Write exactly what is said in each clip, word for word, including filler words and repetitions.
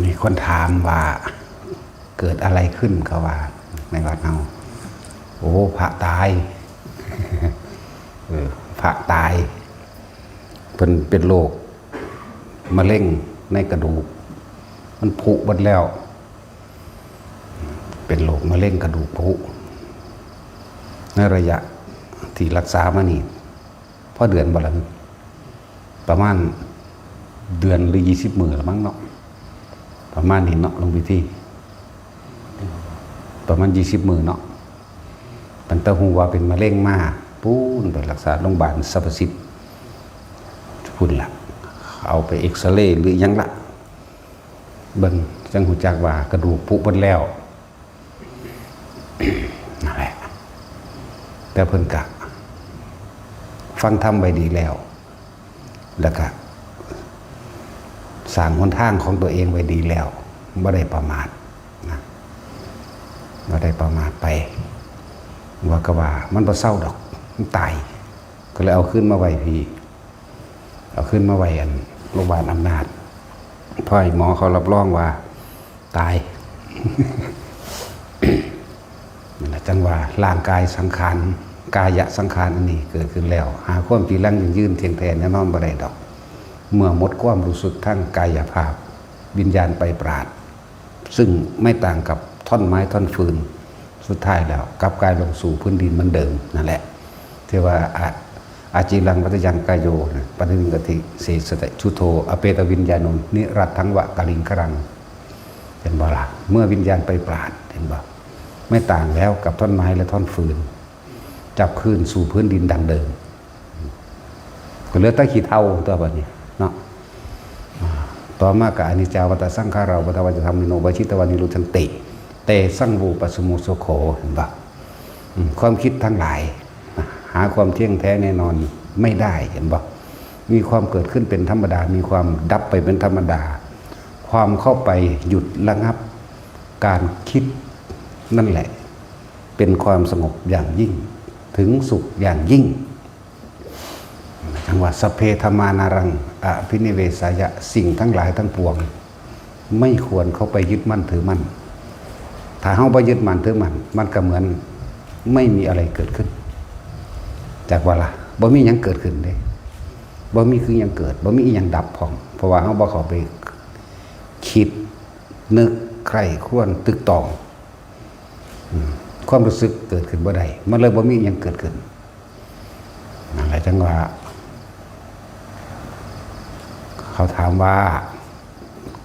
มีคนถามว่าเกิดอะไรขึ้นเขาว่า ในวัดเฮา โอ้ พระตาย เออ พระตาย เป็นเป็นโรคมะเร็งในกระดูก มันผุหมดแล้ว เป็นโรคมะเร็งกระดูกผุ ในระยะที่รักษามานี่ พอเดือนบ่ละ ประมาณเดือนหรือยี่สิบมื้อละมั้งเนาะ ประมาณนี้เนาะ หลวงพิธี ประมาณยี่สิบมื้อเนาะ ตั้งแต่ฮู้ว่าเป็นมะเร็งมา ปู้นไปรักษาโรงพยาบาลสรรพสิทธิ์พุ้นละ เอาไปเอ็กซเรย์หรือหยังละ เบิ่งจั่งฮู้จักว่ากระดูกผุเบิดแล้ว นั่นแหละ แต่เพิ่นกะฟังธรรมไว้ดีแล้ว แล้วกะสร้างหนทางของตัวเองไว้ดีแล้ว บ่ได้ประมาทนะ บ่ได้ประมาทไป ว่าก็ว่ามันบ่เซาดอก มันตาย ก็เลยเอาขึ้นมาไว้พี เอาขึ้นมาไว้อันโรงพยาบาลอำนาจ พอให้หมอเขารับรองว่าตาย นั่นแหละจั่งว่าร่างกายสังขาร กายะสังขารอันนี้เกิดขึ้นแล้ว หาความจีรังยั่งยืนเที่ยงแท้แน่นอนบ่ได้ดอก เมื่อหมดความรู้สึกทางกายภาพ วิญญาณไปปราด ซึ่งไม่ต่างกับท่อนไม้ท่อนฟืน สุดท้ายแล้วกลับกลายลงสู่พื้นดินเหมือนเดิมนั่นแหละ ที่ว่าอา อาจิรังวัตยังกายโยนะปริงกติเสสติชุโทอเปตวิญญาณุนิรัตถังวะกลิงครัง เห็นบ่ล่ะ เมื่อวิญญาณไปปราด เห็นบ่ ไม่ต่างแล้วกับท่อนไม้และท่อนฟืน จับคืนสู่พื้นดินดังเดิม ก็เหลือแต่ขี้เถ้าตัวบัดนี้เนาะ อ่า ต่อมาก็อนิจจาวัตสังขาราวัตวัจธรรมิโนวชิตวานิรุชันติ เตสังโวปัสสโมสุโข เห็นบ่ อืม ความคิดทั้งหลาย หาความเที่ยงแท้แน่นอนไม่ได้ เห็นบ่ มีความเกิดขึ้นเป็นธรรมดา มีความดับไปเป็นธรรมดา ความเข้าไปหยุดระงับการคิดนั่นแหละ เป็นความสงบอย่างยิ่ง ถึงสุขอย่างยิ่ง จั่งว่าสัพเพธัมมานารังอภินิเวสายะ สิ่งทั้งหลายทั้งปวง ไม่ควรเข้าไปยึดมั่นถือมั่น ถ้าเฮาบ่ยึดมั่นถือมั่น มันก็เหมือนไม่มีอะไรเกิดขึ้น จักว่าล่ะ บ่มีหยังเกิดขึ้นเด้ บ่มีคือหยังเกิด บ่มีอีหยังดับพร้อม เพราะว่าเฮาบ่เข้าไปคิดนึกใคร่ครวญตึกตอง อืม ความรู้สึกเกิดขึ้นบ่ได้ มันเลยบ่มีหยังเกิดขึ้น นั่นแหละจั่งว่า เขาถามว่า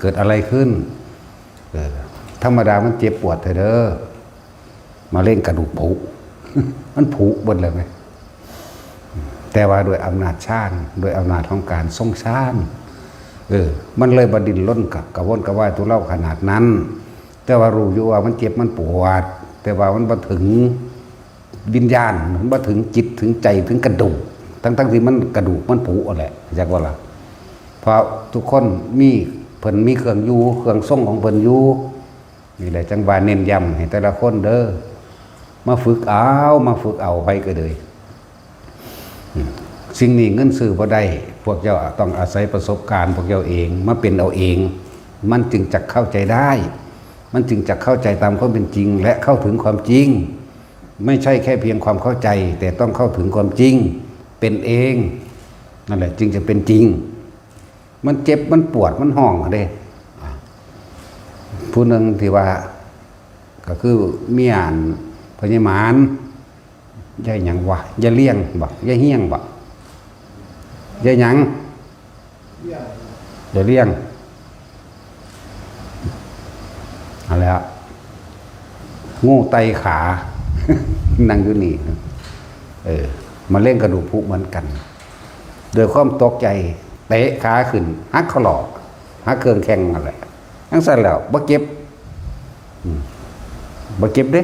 เกิดอะไรขึ้น เออ ธรรมดามันเจ็บปวดแท้เด้อ มะเร็งกระดูกผุ มันผุเบิดเลยไหม แต่ว่าด้วยอำนาจฌาน ด้วยอำนาจของการทรงฌาน เออ มันเลยบ่ดิ้นรนกะ กระวนกระวายทุเลาขนาดนั้น แต่ว่ารู้อยู่ว่ามันเจ็บมันปวด แต่ว่ามันบ่ถึงวิญญาณ มันบ่ถึงจิตถึงใจถึงกระดูก ทั้งๆที่มันกระดูกมันผุนั่นแหละ จักว่าล่ะ เพราะทุกคนมี เพิ่นมีเครื่องอยู่เครื่องทรงของเพิ่นอยู่ นี่แหละจั่งว่าเน้นย้ำให้แต่ละคนเด้อ มาฝึกเอา มาฝึกเอา ไผก็เลย อืม สิ่งนี้เงินซื้อบ่ได้ พวกเจ้าต้องอาศัยประสบการณ์พวกเจ้าเอง มาเป็นเอาเอง มันจึงจะเข้าใจได้ มันจึงจะเข้าใจตามความเป็นจริง และเข้าถึงความจริง ไม่ใช่แค่เพียงความเข้าใจ แต่ต้องเข้าถึงความจริง เป็นเอง นั่นแหละจึงจะเป็นจริง มันเจ็บ มันปวด มันฮ้องเด้ อ่ะ ผู้หนึ่งที่ว่า ก็คือเมียอันพญามาร ยายหยังวะ ยายเลี้ยงบ่ ยายเฮียงบ่ ยายหยัง ยายเลี้ยง เอาแล้ว งูไตขา นั่งอยู่นี่ เออ มะเร็งกระดูกผุเหมือนกัน โดยความตกใจ เตะขาขึ้น หักข้อหลอก หักเครื่องแข้งนั่นแหละ จั่งซั้นแล้ว บ่เจ็บ อืม บ่เจ็บเด้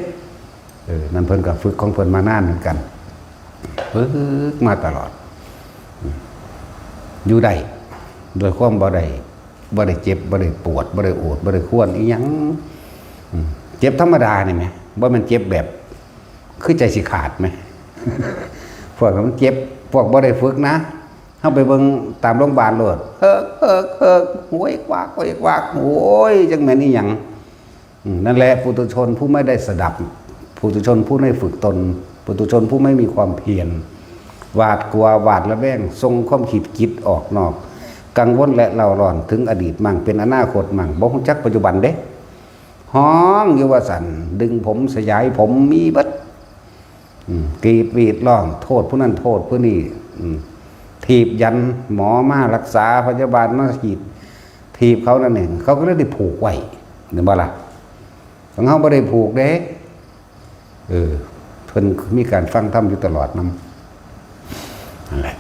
เออ นั่นเพิ่นก็ฝึกของเพิ่นมานานเหมือนกัน ฝึกมาตลอด อืม อยู่ได้ โดยความบ่ได้ บ่ได้เจ็บ บ่ได้ปวด บ่ได้โอด บ่ได้ครวญอีหยัง อืม เจ็บธรรมดานี่แหม บ่แม่นเจ็บแบบ คือใจสิขาดแหม พวกนั้นมันเจ็บ พวกบ่ได้ฝึกนะ เฮาไปเบิ่งตามโรงพยาบาลโลด เฮิกเฮิกเฮิก โหยกวาก โหยกวาก โอ้ย จักแม่นอีหยัง อืม นั่นแหละ ปุถุชนผู้ไม่ได้สดับ ปุถุชนผู้ไม่ฝึกตน ปุถุชนผู้ไม่มีความเพียร หวาดกลัว หวาดระแวง ส่งความคิดคิดออกนอก กังวลและเร่าร้อนถึงอดีตมั่ง เป็นอนาคตมั่ง บ่ฮู้จักปัจจุบันเด้ ฮ้องอยู่ว่าซั่น ดึงผม สยายผม มีเบิด อืม กรีดวีดร้อง โทษผู้นั้น โทษผู้นี้ อืม ถีบยัน หมอมารักษา พยาบาลมาฉีด ถีบเขานั่นเอง เขาก็เลยได้ผูกไว้ เห็นบ่ล่ะ ของเฮาบ่ได้ผูกเด้ เออ เพิ่นมีการฟังธรรมอยู่ตลอดนำ นั่นแหละ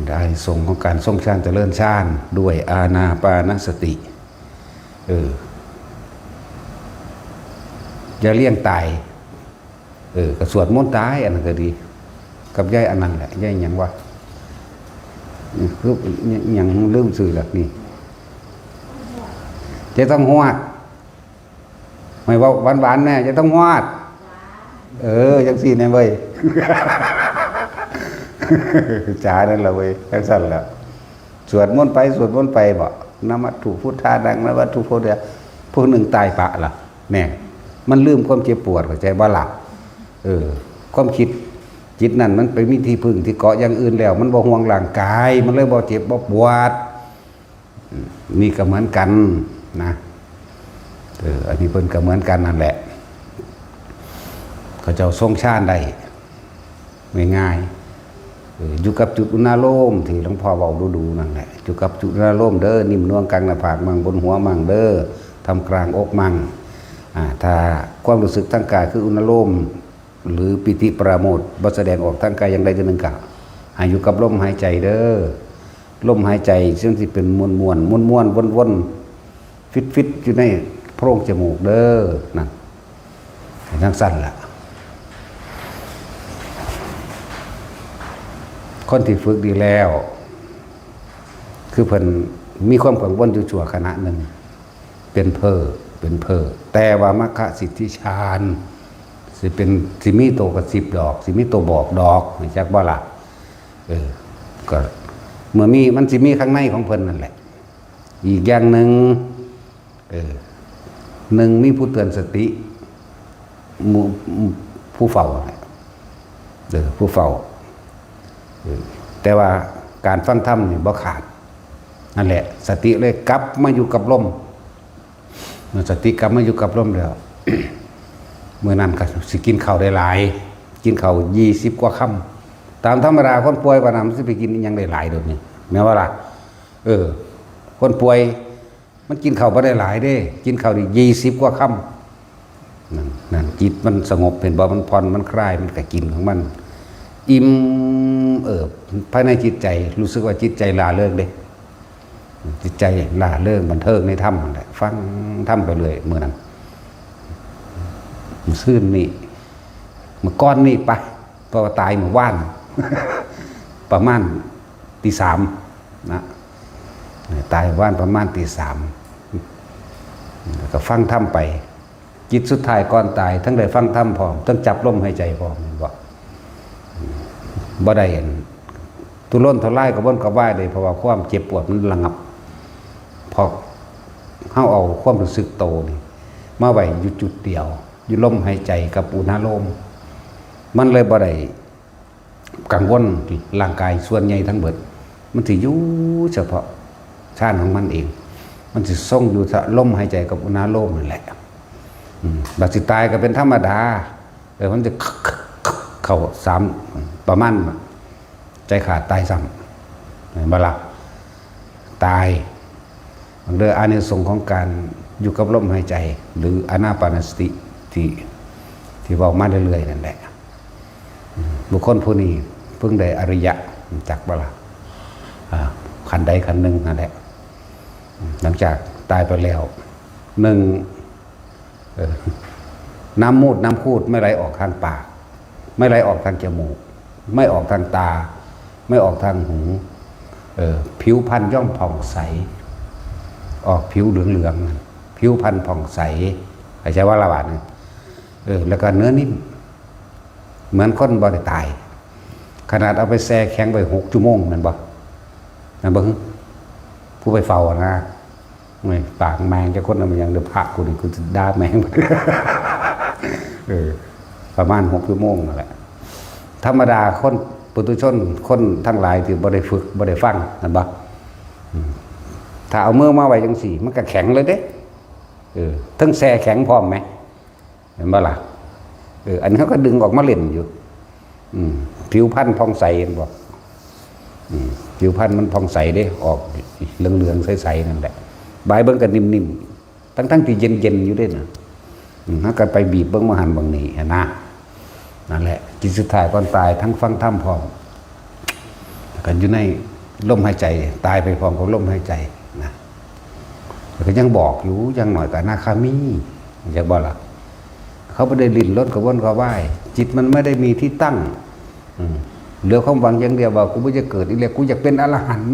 ได้อานิสงส์ของการทรงฌานเจริญฌานด้วยอานาปานสติ เออ อย่าเลี้ยงตาย เออ ก็สวดมนต์ตาย อันนั้นก็ดี กับยายอันนั้นแหละ ยายหยังวะ คือหยังลืมชื่อละนี่ เจ๊ทองฮวด ไม่เว้าหวานๆ แน่ เจ๊ทองฮวด เออ จังซี่แน่เว้ย จ๋านั่นล่ะเว้ย จังซั่นล่ะ สวดมนต์ไป สวดมนต์ไปบ่ นะมัตถุพุทธานัง นะมัตถุพุทธา พวกหนึ่งตายปะล่ะ แน่ มันลืมความเจ็บปวด เข้าใจบ่ล่ะ เออ ความคิดจิตนั่นมันไปมีที่พึ่งที่เกาะอย่างอื่นแล้ว มันบ่ห่วงร่างกาย มันเลยบ่เจ็บบ่ปวด อืม นี่ก็เหมือนกันนะ เออ อันนี้เพิ่นก็เหมือนกันนั่นแหละ เขาเจ้าทรงฌานได้ ง่ายๆ เออ อยู่กับจุดอุณาโลมที่หลวงพ่อเว้าดูๆ นั่นแหละ อยู่กับจุดอุณาโลมเด้อ นิ่มนวลกลางหน้าผากมั่ง บนหัวมั่งเด้อ ท่ามกลางอกมั่ง อ่า ถ้าความรู้สึกทางกายคืออุณาโลม หรือปีติปราโมทย์ บ่แสดงออกทางกายอย่างใดอย่างหนึ่ง ก็ให้อยู่กับลมหายใจเด้อ ลมหายใจซึ่งสิเป็นม่วนๆ ม่วนๆ วนๆ ฟิตๆ อยู่ในโพรงจมูกเด้อ นั่น ให้จังซั่นล่ะ คนที่ฝึกดีแล้ว คือเพิ่นมีความกังวลอยู่ชั่วขณะหนึ่ง เป็นเพ้อ เป็นเพ้อ แต่ว่ามรรคสิทธิฌาน สิเป็น สิมีตัวกระซิบดอก สิมีตัวบอกดอก รู้จักบ่ล่ะ เออ ก็เมื่อมี มันสิมีข้างในของเพิ่นนั่นแหละ อีกอย่างหนึ่ง เออ หนึ่งมีผู้เตือนสติ หมู่ ผู้เฝ้าน่ะ เออ ผู้เฝ้า เออ แต่ว่าการฟังธรรมนี่บ่ขาด นั่นแหละ สติเลยกลับมาอยู่กับลม เมื่อสติกลับมาอยู่กับลมแล้ว มื้อนั้นก็สิกินข้าวได้หลาย กินข้าวยี่สิบกว่าคำ ตามธรรมดาคนป่วยปานนั้นมันสิไปกินอิหยังได้หลายโดดนี้ แม่นบ่ล่ะ เออ คนป่วย มันกินข้าวบ่ได้หลายเด้ กินข้าวนี่ยี่สิบกว่าคำ นั่น นั่น จิตมันสงบ เห็นบ่ มันผ่อน มันคลาย มันก็กินของมัน อิ่มเอิบ ภายในจิตใจ รู้สึกว่าจิตใจร่าเริงเด้ จิตใจร่าเริง บันเทิงในธรรมนั่นแหละ ฟังธรรมไปเรื่อย มื้อนั้น มื้อซืนนี่ มื้อก่อนนี่ไป เพราะว่าตายมื้อวาน ประมาณตีสามนะ ตายมื้อวานประมาณตีสาม แล้วก็ฟังธรรมไป จิตสุดท้ายก่อนตาย ทั้งได้ฟังธรรมพร้อม ทั้งจับลมหายใจพร้อม แม่นบ่ บ่ได้อันทุรนทุรายกระวนกระวายเลย เพราะว่าความเจ็บปวดมันระงับ เพราะเฮาเอาความรู้สึกโตนี่มาไว้อยู่จุดเดียว อยู่ลมหายใจกับอุณาโลม มันเลยบ่ได้กังวลร่างกายส่วนใหญ่ทั้งเบิด มันสิอยู่เฉพาะฌานของมันเอง มันสิทรงอยู่เฉพาะลมหายใจกับอุณาโลมนั่นแหละ อืม บัดสิตายก็เป็นธรรมดา เออ มันจะเข้าสาม ประมาณ ใจขาดตายซ้ำ เห็นบ่ล่ะ ตาย มันเด้ออานิสงส์ของการอยู่กับลมหายใจ หรืออานาปานสติที่ ที่เว้ามาเรื่อยๆ นั่นแหละ อืม บุคคลผู้นี้เพิ่งได้อริยะ รู้จักบ่ล่ะ อ่า ขั้นใดขั้นหนึ่งนั่นแหละ อืม หลังจากตายไปแล้ว หนึ่ง เออ น้ำมูดน้ำครูดไม่ไหลออกทางปาก ไม่ไหลออกทางจมูก ไม่ออกทางตา ไม่ออกทางหู เออ ผิวพรรณย่อมผ่องใส ออกผิวเหลืองๆ ผิวพรรณผ่องใส หายใจว่าละบาดนี่ เออ แล้วก็เนื้อนิ่ม เหมือนคนบ่ได้ตาย ขนาดเอาไปแช่แข็งไว้หกชั่วโมงแม่นบ่ แม่นบ่ ผู้ไปเฝ้านะ ไม่ปากแมงจะคนเอามายังเดือพระกูนี่กูจะด่าแมง เออ ประมาณหกชั่วโมงนั่นแหละ ธรรมดาคนปุถุชน คนทั้งหลายที่บ่ได้ฝึกบ่ได้ฟังนั่นบ่ อืม ถ้าเอามือมาไว้จังสี่ มันก็แข็งเลยเด้ เออ ทั้งแช่แข็งพร้อมไหม เห็นบ่ล่ะ เออ อันนี้เขาก็ดึงออกมาเล่นอยู่ อืม ผิวพรรณผ่องใสเห็นบ่ อืม ผิวพรรณมันผ่องใสเด้ ออกเหลืองๆใสๆนั่นแหละ บายเบิ่งก็นิ่มๆ ทั้งๆที่เย็นๆอยู่เด้นะ อืม เขาก็ไปบีบเบิ่งบ่หันบ่นี่หั้นนะ นั่นแหละ จิตสุดท้ายก่อนตายทั้งฟังธรรมพร้อม กันอยู่ในลมหายใจ ตายไปพร้อมกับลมหายใจนะ แล้วก็ยังบอกอยู่ อย่างน้อยก็อนาคามี อยากบ่ล่ะ เขาบ่ได้ลิ้นรสกระวนกระวาย จิตมันไม่ได้มีที่ตั้ง อืม เหลือความหวังอย่างเดียวว่า กูบ่อยากเกิดอีกแล้ว กูอยากเป็นอรหันต์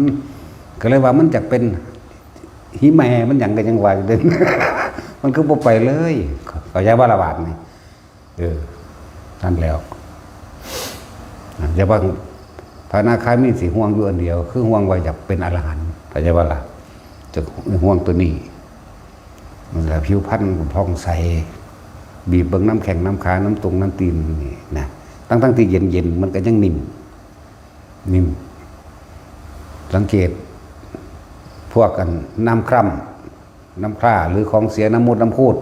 ก็เลยว่ามันอยากเป็น หิแม่มันหยังก็ยังว่าอยู่เด้ มันคือบ่ไปเลย เข้าใจบ่ล่ะบาดนี้ เออ นั่นแล้ว อ่ะ อย่าว่าพระอนาคามีสิห่วงอยู่อันเดียว คือห่วงว่าอยากเป็นอรหันต์ เข้าใจบ่ล่ะ จะห่วงตัวนี้ มันก็ผิวพรรณก็ผ่องใส บีบเบิ่งน้ำแข้งน้ำขา น้ำตรงน้ำตีนนี่นะ ทั้งๆที่เย็นๆ มันก็ยังนิ่ม นิ่ม สังเกต พวกอันน้ำคร่ำ น้ำคร่า หรือของเสีย น้ำมูดน้ำคูด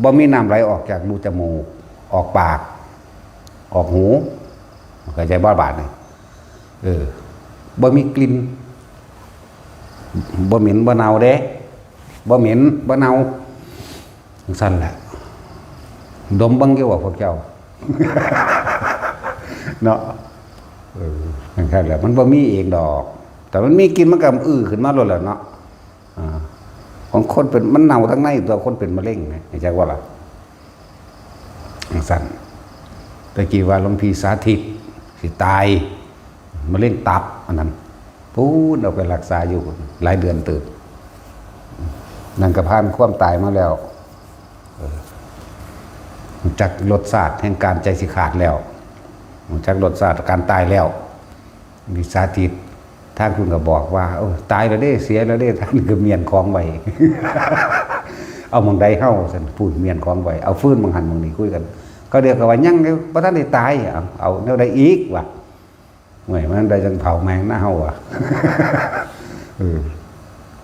บ่มีน้ำไหลออกจากรูจมูก ออกปาก ออกหู เข้าใจบ่บาดนี่ เออ บ่มีกลิ่น บ่เหม็นบ่เน่าเด้ บ่เหม็นบ่เน่า จั่งซั่นแหละ ดมเบิ่งอยู่ว่าพวกเจ้า เนาะ เออ จั่งซั่นแหละ มันบ่มีเองดอก แต่มันมีกลิ่นมันก็อื้อขึ้นมาโลดแหละเนาะ อ่า ของคนเป็น มันเน่าทั้งในตัว คนเป็นมะเร็งนะ เข้าใจบ่ล่ะ จั่งซั่น ตะกี้ว่าหลวงพี่สาธิตสิตาย มะเร็งตับอันนั้น ปู๊นเอาไปรักษาอยู่หลายเดือนเติบ นั่นก็ผ่านความตายมาแล้ว เออ รู้จักรสชาติแห่งการใจสิขาดแล้ว รู้จักรสชาติการตายแล้ว มีสาธิต ทางคุณก็บอกว่า "โอ้ ตายแล้วเด้ เสียแล้วเด้" ท่านก็เมียนของไว้ "เอาหม่องใดเฮา" ซั่น "พู้นเมียนของไว้ เอาฟืนหม่องหั่นหม่องนี้" คุยกัน เขาเดียวก็ว่า "ยังเด้ บ่ทันได้ตาย เอา เอาแนวใดอีก" ว่า "ห่วย มันได้จั่งเผาแม่งนะเฮา" ว่า เออ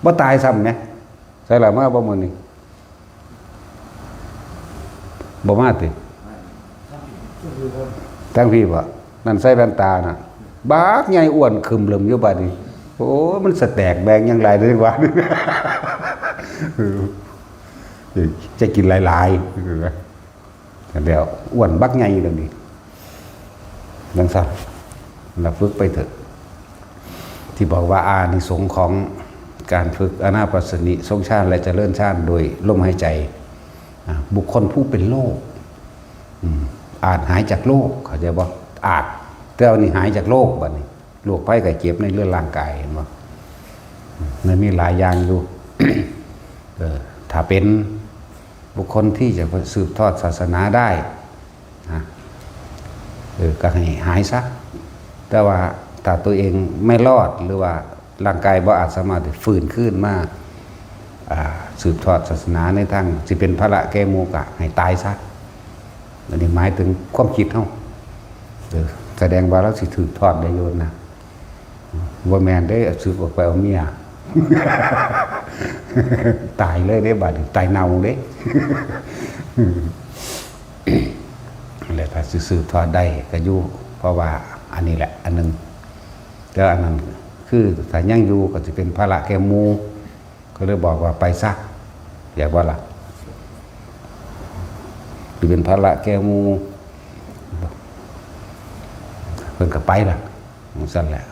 บ่ตายซ้ำแหม ใส่ละมาบ่มื้อนี้ บ่มาติ ทั้งพี่บ่ นั่นใส่แว่นตาน่ะ บักใหญ่อ้วนขึ้มเหลิมอยู่บัดนี้ โอ้ มันสะแตกแบงยังหลายเลยว่า เออ จะกินหลายๆ แล้วอ้วนบักใหญ่เลยนี่ จั่งซั่น เราฝึกไปเถอะ ที่บอกว่าอานิสงส์ของการฝึกอานาปานสติ ทรงฌานและเจริญฌานโดยลมหายใจ อ่ะ บุคคลผู้เป็นโรค อืม อาจหายจากโรค เข้าใจบ่ อาจ แต่อันนี้หายจากโรคบัดนี้ โรคภัยไข้เจ็บในเรือนร่างกาย เห็นบ่ มันมีหลายอย่างอยู่ เออ ถ้าเป็นบุคคลที่จะสืบทอดศาสนาได้นะ เออ ก็ให้หายซะ แต่ว่าถ้าตัวเองไม่รอด หรือว่าร่างกายบ่อาจสามารถที่ฟื้นคืนมา อ่า สืบทอดศาสนาในทางสิเป็นภาระแก่หมู่ ก็ให้ตายซะ อันนี้หมายถึงความคิดเฮา เออ แสดงว่าเราสิถืกทอดได้อยู่นะ บ่แม่นเด้ เอาสึกออกไปเอาเมีย ตายเลยเด้ บัดนี้ ตายเน่าเด้ แล้วถ้าสิสืบทอดได้ก็อยู่ เพราะว่าอันนี้แหละอันหนึ่ง แต่อันนั้นคือถ้ายังอยู่ก็สิเป็นภาระแก่หมู่ ก็เลยบอกว่าไปซะ อยากว่าล่ะ สิเป็นภาระแก่หมู่ เพิ่นก็ไปล่ะ จั่งซั่นแหละ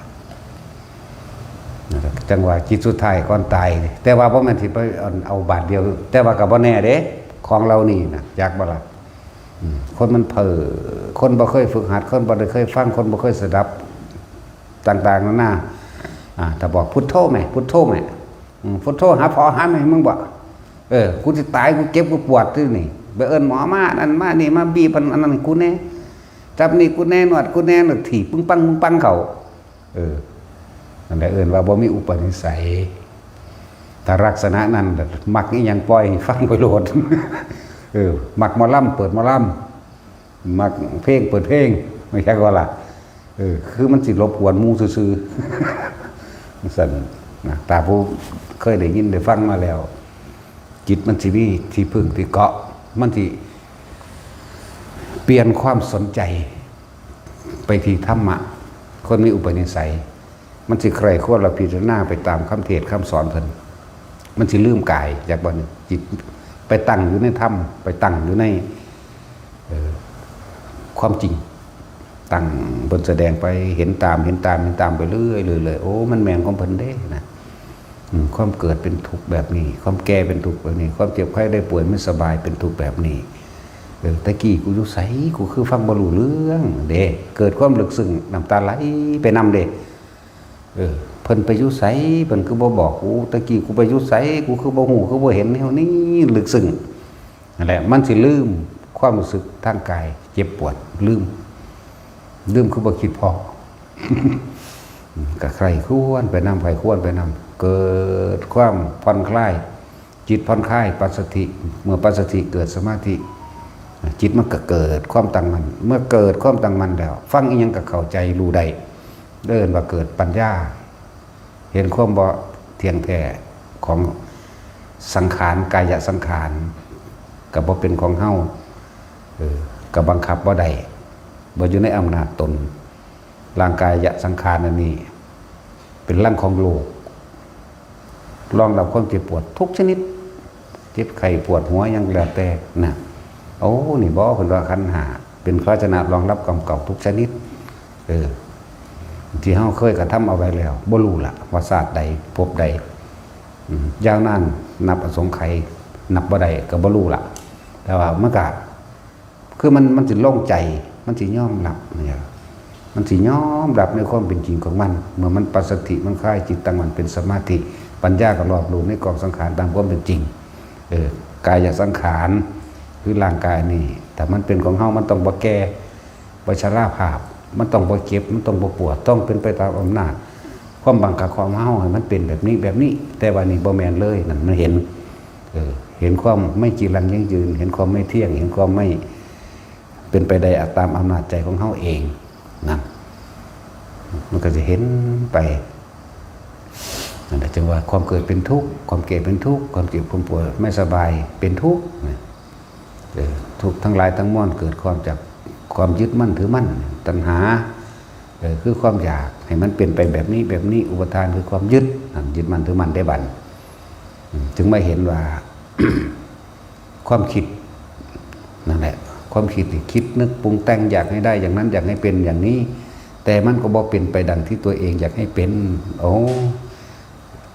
จั่งว่าจิตสุดท้ายก่อนตาย แต่ว่าบ่แม่นสิไปเอา เอาบาทเดียว แต่ว่าก็บ่แน่เด้ ของเหล่านี้น่ะ จักบ่ล่ะ อืม คนมันเพ้อ คนบ่เคยฝึกหัด คนบ่ได้เคยฟัง คนบ่เคยสดับ ต่างๆนานา อ่า ถ้าบอกพุทโธแหม พุทโธแหม อืม พุทโธหาพ่อหาแม่มึงบ่ เออ กูสิตาย กูเจ็บ กูปวดที่นี่ ไปเอิ้นหมอมา นั่นมา นี่มา บีบอัน อันนั้นให้กูแน่ จับนี่กูแน่ นวดกูแน่ น่ะ ถีบปึ้งปังปึ้งปังเขา เออ นั่นแหละเอิ้นว่าบ่มีอุปนิสัย ถ้าลักษณะนั้น มักอีหยังปล่อยให้ฟังไปโลด เออ มักหมอลำ เปิดหมอลำ มักเพลง เปิดเพลง ไม่ใช่ก็ล่ะ เออ คือมันสิรบกวนหมู่ซื่อๆ ซั่นนะ ตาผู้เคยได้ยินได้ฟังมาแล้ว จิตมันสิมีที่พึ่งที่เกาะ มันสิเปลี่ยนความสนใจ ไปที่ธรรมะ คนมีอุปนิสัย มันสิใคร่ครวญและพิจารณาไปตามคำเทศน์คำสอนเพิ่น มันสิลืมกาย จากบ่อนจิตไปตั้งอยู่ในธรรม ไปตั้งอยู่ใน เอ่อ ความจริง ตั้งเพิ่นแสดงไป เห็นตาม เห็นตาม เห็นตามไปเรื่อยๆเลย โอ้ มันแม่นของเพิ่นเด้นะ อืม ความเกิดเป็นทุกข์แบบนี้ ความแก่เป็นทุกข์แบบนี้ ความเจ็บไข้ได้ป่วยไม่สบายเป็นทุกข์แบบนี้ เออ แต่กี้กูอยู่ไส กูคือฟังบ่รู้เรื่องเด้ เกิดความลึกซึ้ง น้ำตาไหลไปนำเด้ เออ เพิ่นไปอยู่ไส เพิ่นคือบ่บอกกู แต่กี้กูไปอยู่ไส กูคือบ่ฮู้ คือบ่เห็นแนวนี้ ลึกซึ้ง นั่นแหละ มันสิลืมความรู้สึกทางกาย เจ็บปวด ลืม ลืมคือบ่คิดพ้อ ก็ใคร่ครวญไปนำ ใคร่ครวญไปนำ เกิดความผ่อนคลาย จิตผ่อนคลาย ปัสสัทธิ เมื่อปัสสัทธิเกิดสมาธิ จิตมันก็เกิดความตั้งมั่น เมื่อเกิดความตั้งมั่นแล้ว ฟังอีหยังก็เข้าใจรู้ได้ เอิ้นว่าเกิดปัญญา เห็นความบ่เที่ยงแท้ของสังขาร กายสังขาร ก็บ่เป็นของเฮา เออ ก็บังคับบ่ได้ บ่อยู่ในอำนาจตน ร่างกายสังขารอันนี้ เป็นรังของโลก รองรับความเจ็บปวดทุกชนิด เจ็บไข้ปวดหัวหยังแล้วแต่นะ โอ้ นี่บ่ เพิ่นว่าขันธ์ห้าเป็นภาชนะรองรับกรรมเก่าทุกชนิด เออ ที่เฮาเคยกระทำเอาไว้แล้ว บ่รู้ล่ะ ว่าชาติใด ภพใด อืม ยาวนานนับอสงไขย นับบ่ได้ ก็บ่รู้ล่ะ แต่ว่ามันก็ คือมัน มันสิโล่งใจ มันสิยอมรับเนี่ย มันสิยอมรับในความเป็นจริงของมัน เมื่อมันปัสสัทธิ มันคลายจิตตั้งมั่นเป็นสมาธิ ปัญญาก็รอบรู้ในกองสังขารตามความเป็นจริง เออ กายสังขาร คือร่างกายนี่ ถ้ามันเป็นของเฮา มันต้องบ่แก่ บ่ชราภาพ มันต้องบ่เจ็บ มันต้องบ่ปวด ต้องเป็นไปตามอำนาจ ความบังคับของเฮาให้มันเป็นแบบนี้ แบบนี้ แต่ว่านี่บ่แม่นเลย นั่นมันเห็น เออ เห็นความไม่จีรังยั่งยืน เห็นความไม่เที่ยง เห็นความไม่เป็นไปได้ตามอำนาจใจของเฮาเอง นั่น มันก็จะเห็นไป นั่นแหละจึงว่าความเกิดเป็นทุกข์ ความแก่เป็นทุกข์ ความเจ็บความปวดไม่สบายเป็นทุกข์นะ เออ ทุกข์ทั้งหลายทั้งมวลเกิดความจากความยึดมั่นถือมั่น ตัณหา เออ คือความอยากให้มันเป็นไปแบบนี้แบบนี้ อุปาทานคือความยึด นั่น ยึดมั่นถือมั่นได้บัด อืม จึงมาเห็นว่า ความคิด นั่นแหละ ความคิดนี่คิดนึกปรุงแต่งอยากให้ได้อย่างนั้น อยากให้เป็นอย่างนี้ แต่มันก็บ่เป็นไปดังที่ตัวเองอยากให้เป็น โอ้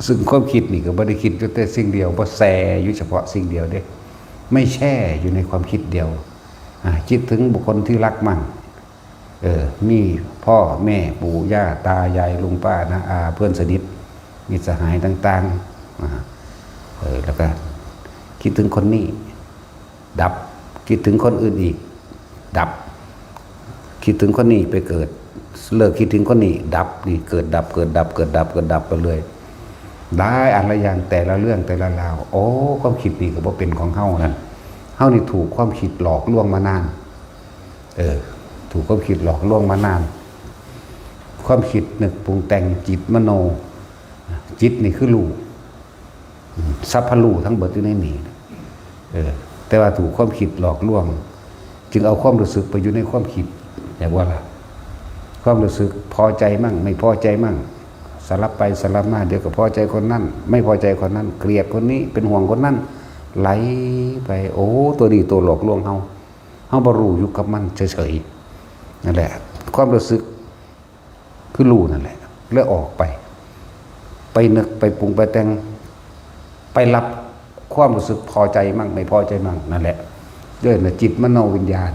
ซึ่งความคิดนี่ก็บ่ได้คิดอยู่แต่สิ่งเดียว บ่แช่อยู่เฉพาะสิ่งเดียวเด้ ไม่แช่อยู่ในความคิดเดียว อ่า คิดถึงบุคคลที่รักมั่ง เออ มีพ่อแม่ปู่ย่าตายายลุงป้าน้าอาเพื่อนสนิท มิตรสหายต่างๆ อ่า เออ แล้วก็คิดถึงคนนี้ ดับ คิดถึงคนอื่นอีก ดับ คิดถึงคนนี้ไปเกิด เลิกคิดถึงคนนี้ ดับ นี่เกิดดับ เกิดดับ เกิดดับ เกิดดับไปเลย หลายอันหลายอย่าง แต่ละเรื่องแต่ละราว โอ้ ความคิดนี่ก็บ่เป็นของเฮานั่น เฮานี่ถูกความคิดหลอกลวงมานาน เออ ถูกความคิดหลอกลวงมานาน ความคิดนึกปรุงแต่ง จิตมโน จิตนี่คือรู้ อืม สัพพะรู้ทั้งเบิดอยู่ในนี่ เออ แต่ว่าถูกความคิดหลอกลวง จึงเอาความรู้สึกไปอยู่ในความคิด อยากว่าล่ะ ความรู้สึกพอใจมั่ง ไม่พอใจมั่ง สลับไปสลับมา เดี๋ยวก็พอใจคนนั้น ไม่พอใจคนนั้น เกลียดคนนี้ เป็นห่วงคนนั้น ไหลไป โอ้ ตัวนี้ตัวหลอกลวงเฮา เฮาบ่รู้อยู่กับมันเฉยๆ นั่นแหละ ความรู้สึก คือรู้นั่นแหละ แล้วออกไป ไปนึก ไปปรุง ไปแต่ง ไปรับความรู้สึกพอใจมั่ง ไม่พอใจมั่ง นั่นแหละ เรียกว่าจิตมโนวิญญาณ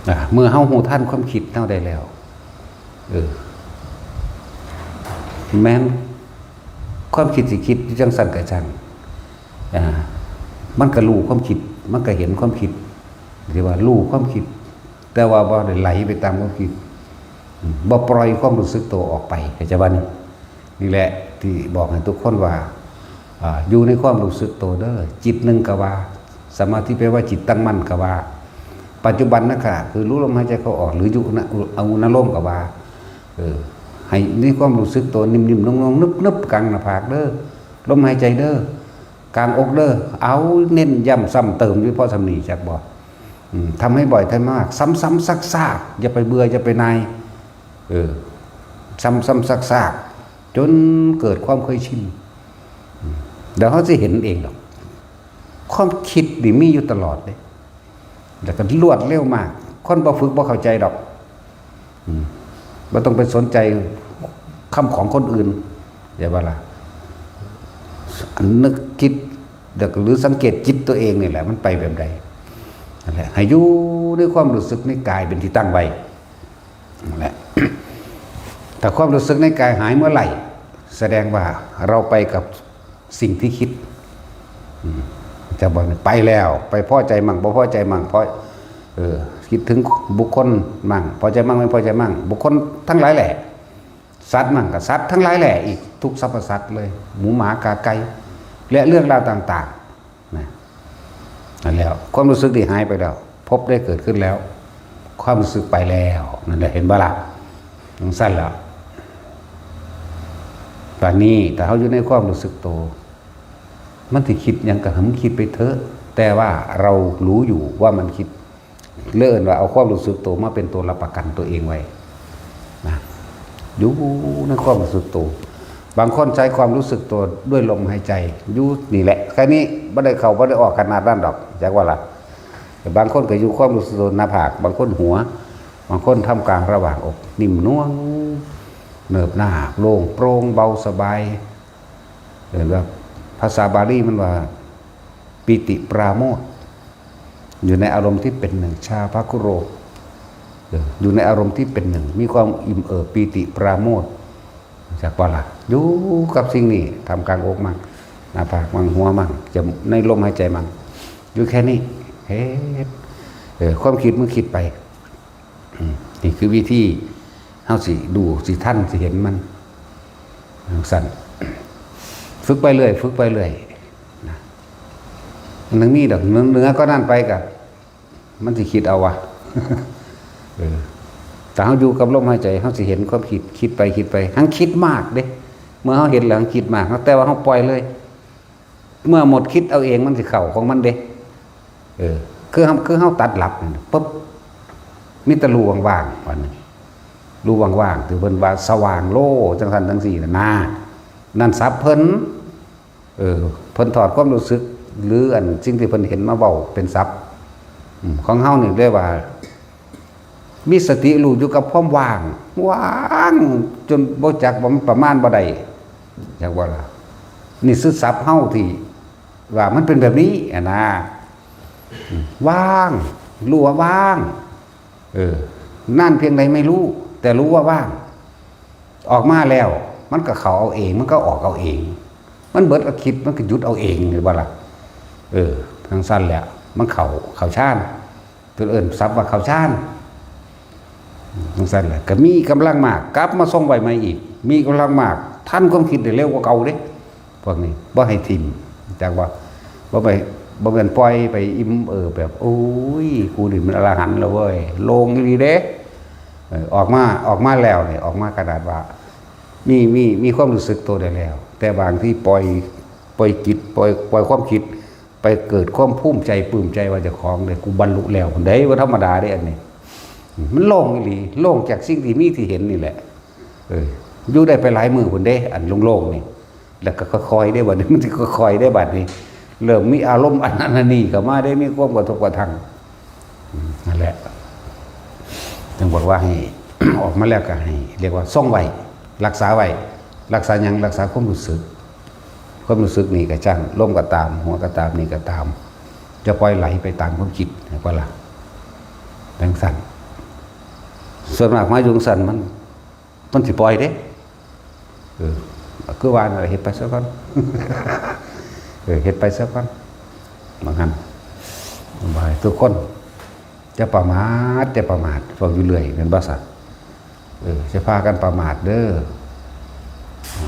อ่า เมื่อเฮารู้ทันความคิดเฮาได้แล้ว เออ แม้นความคิดสิคิดอยู่จังซั่นก็ช่าง อ่า มันก็รู้ความคิด มันก็เห็นความคิด ที่ว่ารู้ความคิด แต่ว่าบ่ได้ไหลไปตามความคิด อืม บ่ปล่อยความรู้สึกตัวออกไป เข้าใจบ่นี่? นี่แหละที่บอกให้ทุกคนว่า อ่า อยู่ในความรู้สึกตัวเด้อ จิตหนึ่งก็ว่า สมาธิแปลว่าจิตตั้งมั่นก็ว่า ปัจจุบันนะขณะ คือรู้ลมหายใจเข้าออก หรืออยู่นะ เอานโลมก็ว่า เออ ให้มีความรู้สึกตัวนิ่มๆ นุ่มๆ นึบๆ กลางหน้าผากเด้อ ลมหายใจเด้อ กลางอกเด้อ เอาเน้นย้ำซ้ำเติมอยู่เพราะสำนีจักบ่ อืม ทำให้บ่อยทำให้มาก ซ้ำๆ ซากๆ อย่าไปเบื่อ อย่าไปหน่าย เออ ซ้ำๆ ซากๆ จนเกิดความเคยชิน อืม เดี๋ยวเขาจะเห็นเองดอก ความคิดนี่มีอยู่ตลอดเลย แล้วก็รวดเร็วมาก คนบ่ฝึกบ่เข้าใจดอก อืม บ่ต้องไปสนใจคำของคนอื่น อย่าว่าล่ะ อันนึกคิด แล้วก็หรือสังเกตจิตตัวเองนี่แหละ มันไปแบบใด นั่นแหละ ให้อยู่ในความรู้สึกในกายเป็นที่ตั้งไว้ นั่นแหละ ถ้าความรู้สึกในกายหายเมื่อไหร่ แสดงว่าเราไปกับสิ่งที่คิด อืม จะบอกไปแล้ว ไปพอใจมั่ง บ่พอใจมั่ง เพราะ เออ คิดถึงบุคคลมั่ง พอใจมั่ง ไม่พอใจมั่ง บุคคลทั้งหลายแหละ สัตว์มั่งก็สัตว์ทั้งหลายแหละ อีกทุกสรรพสัตว์เลย หมูหมากาไก่ และเรื่องราวต่างๆ นะ นั่นแล้ว ความรู้สึกที่หายไปแล้ว ภพได้เกิดขึ้นแล้ว ความรู้สึกไปแล้ว นั่นแหละ เห็นบ่ล่ะ? จั่งซั้นล่ะ บัดนี้ถ้าเฮาอยู่ในความรู้สึกโต มันสิคิดหยังก็ให้มันคิดไปเถอะ แต่ว่าเรารู้อยู่ว่ามันคิด เลยเอิ้นว่าเอาความรู้สึกโตมาเป็นตัวรับประกันตัวเองไว้นะ อยู่ในความรู้สึกโต บางคนใช้ความรู้สึกโตด้วยลมหายใจ อยู่นี่แหละ แค่นี้ บ่ได้เข้าบ่ได้ออกขนาดนั้นดอก จักว่าล่ะ แต่บางคนก็อยู่ความรู้สึกโตหน้าผาก บางคนหัว บางคนท่ามกลางระหว่างอก นิ่มนวล เนิบนาบ โล่งโปร่ง เบาสบาย เห็นว่าภาษาบาลีมันว่า ปีติปราโมทย์ อยู่ในอารมณ์ที่เป็นหนึ่ง ชาภคุโร เออ อยู่ในอารมณ์ที่เป็นหนึ่ง มีความอิ่มเอิบ ปีติปราโมทย์ จักว่าล่ะ อยู่กับสิ่งนี้ ท่ามกลางอกมั่ง หน้าผากมั่ง หัวมั่ง จะในลมหายใจมั่ง อยู่แค่นี้ เฮ็ด เออ ความคิดมันคิดไป อืม นี่คือวิธี เฮาสิดู สิทัน สิเห็นมัน จั่งซั้น ฝึกไปเรื่อย ฝึกไปเรื่อย นะ มันยังมีดอก เหนือ เหนือกว่านั้นไปก็ มันสิคิดเอาวะ เออ ถ้าเฮาอยู่กับลมหายใจ เฮาสิเห็นความคิด คิดไป คิดไป หังคิดมากเด้ เมื่อเฮาเห็นแล้วหังคิดมาก แต่ว่าเฮาปล่อยเลย เมื่อหมดคิดเอาเอง มันสิเข้าของมันเด้ เออ คือเฮา คือเฮาตัดหลับนี่ ปุ๊บ มีแต่รูว่างๆ อันหนึ่ง รูว่างๆ ที่เพิ่นว่าสว่างโล่ จั่งซั้นจั่งซี้น่ะนะ นั่นศัพท์เพิ่น เออ เพิ่นถอดความรู้สึก หรืออันสิ่งที่เพิ่นเห็นมาเว้าเป็นศัพท์ อืม ของเฮานี่เรียกว่า มีสติรู้อยู่กับความว่าง ว่างจนบ่จักว่ามันประมาณบ่ได้ จักว่าล่ะ นี่คือศัพท์เฮาที่ว่ามันเป็นแบบนี้อะนะ อืม ว่าง รู้ว่าว่าง เออ นานเพียงใดไม่รู้ แต่รู้ว่าว่าง ออกมาแล้ว มันก็เข้าเอาเอง มันก็ออกเอาเอง มันเบิดก็คิด มันก็หยุดเอาเอง เห็นบ่ล่ะ? เออ จั่งซั้นแหละ มันเข้า เข้าฌาน เพิ่นเอิ้นศัพท์ว่าเข้าฌาน จั่งซั้นแหละ ก็มีกำลังมาก กลับมาทรงไว้ใหม่อีก มีกำลังมาก ทันความคิดได้เร็วกว่าเก่าเด้ พวกนี้ บ่ให้ถิ่ม จักว่า บ่ไป บ่แม่นปล่อยไปอิ่มเอิบแบบ โอ้ย กูนี่มันอรหันต์แล้วเว้ย โล่งอีหลีเด้ เออ ออกมา ออกมาแล้วนี่ ออกมาขนาดว่า มี มี มีความรู้สึกตัวได้แล้ว แต่บางทีปล่อย ปล่อยจิต ปล่อย ปล่อยความคิด ไปเกิดความภูมิใจ ปลื้มใจว่าเจ้าของได้ กูบรรลุแล้ว ได้ บ่ธรรมดาเด้อันนี้ มันโล่งอีหลี โล่งจากสิ่งที่มีที่เห็นนี่แหละ เออ อยู่ได้ไปหลายมื้อพุ้นเด้ อันโล่งๆนี่ แล้วก็ค่อยๆเด้ บัดนี้ มันสิค่อยๆเด้ บัดนี้ เริ่มมีอารมณ์อันนั้นอันนี้เข้ามาได้ มีความกระทบกระทั่ง อืม นั่นแหละ จึงบอกว่าให้ ออกมาแล้วก็ให้ เรียกว่าทรงไว้ รักษาไว้ รักษาหยัง รักษาความรู้สึก ความรู้สึกนี่ก็ช่าง ลมก็ตาม หัวก็ตาม นี่ก็ตาม จะปล่อยไหลไปตามความคิด เห็นบ่ล่ะ? จั่งซั้น ส่วนมากมาอยู่จั่งซั้น มัน มันสิปล่อยเด้ เออ คือว่านั่นแหละ เฮ็ดไปซะก่อน เออ เฮ็ดไปซะก่อน ว่าหั่น บ่ให้ทุกคน จะประมาท จะประมาท เว้าอยู่เรื่อย แม่นบ่ซะ? เออ จะพากันประมาทเด้อ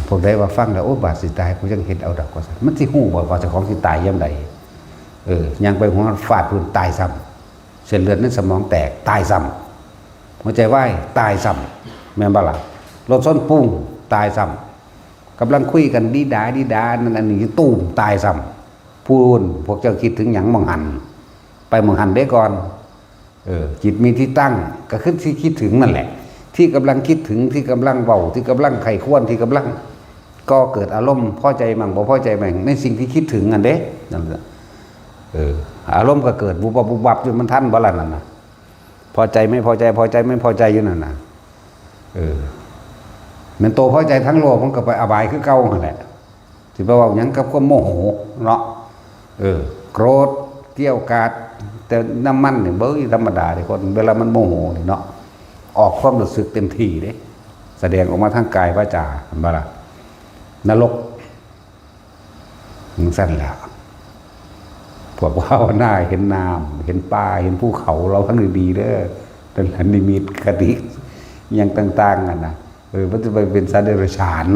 พวกใดว่าฟังแล้ว โอ้ บาดสิตาย กูยังเฮ็ดเอาดอก ว่าซั่น มันสิฮู้บ่ว่าเจ้าของสิตายยามใด? เออ ย่างไปหัวฟาดพื้น ตายซ้ำ เส้นเลือดในสมองแตก ตายซ้ำ หัวใจวาย ตายซ้ำ แม่นบ่ล่ะ? รถชนปุ้ง ตายซ้ำ กำลังคุยกันดีดาดีดา นั่นอันนี้ ตุ้ม ตายซ้ำ พู้น พวกเจ้าคิดถึงหยังหม่องหั่น ไปหม่องหั่นเด้ก่อน เออ จิตมีที่ตั้ง ก็คือที่คิดถึงนั่นแหละ ที่กำลังคิดถึง ที่กำลังเว้า ที่กำลังใคร่ครวญ ที่กำลังก่อเกิดอารมณ์พอใจมั่ง บ่พอใจมั่ง ในสิ่งที่คิดถึงนั่นเด้ นั่นแหละ เออ อารมณ์ก็เกิด บุบบับ บุบบับอยู่ มันทันบ่ล่ะนั่นน่ะ พอใจไม่พอใจ พอใจไม่พอใจอยู่นั่นน่ะ เออ แม่นโตพอใจทั้งโลก มันก็ไปอบายคือเก่าหั่นแหละ สิไปเว้าหยังกับความโมโหเนาะ เออ โกรธ เกรี้ยวกราด แต่น้ำมันนี่ เบ้ย ธรรมดาเด้คน เวลามันโมโหนี่เนาะ ออกความรู้สึกเต็มที่เด้ แสดงออกมาทางกายวาจา เห็นบ่ล่ะ? นรก จั่งซั้นล่ะ พวกภาวนาเห็นน้ำ เห็นป่า เห็นภูเขา ระวังดีๆเด้อ นั่นล่ะนิมิตคติ อิหยังต่างๆนั่นน่ะ เออ มันจะไปเป็นสัตว์เดรัจฉาน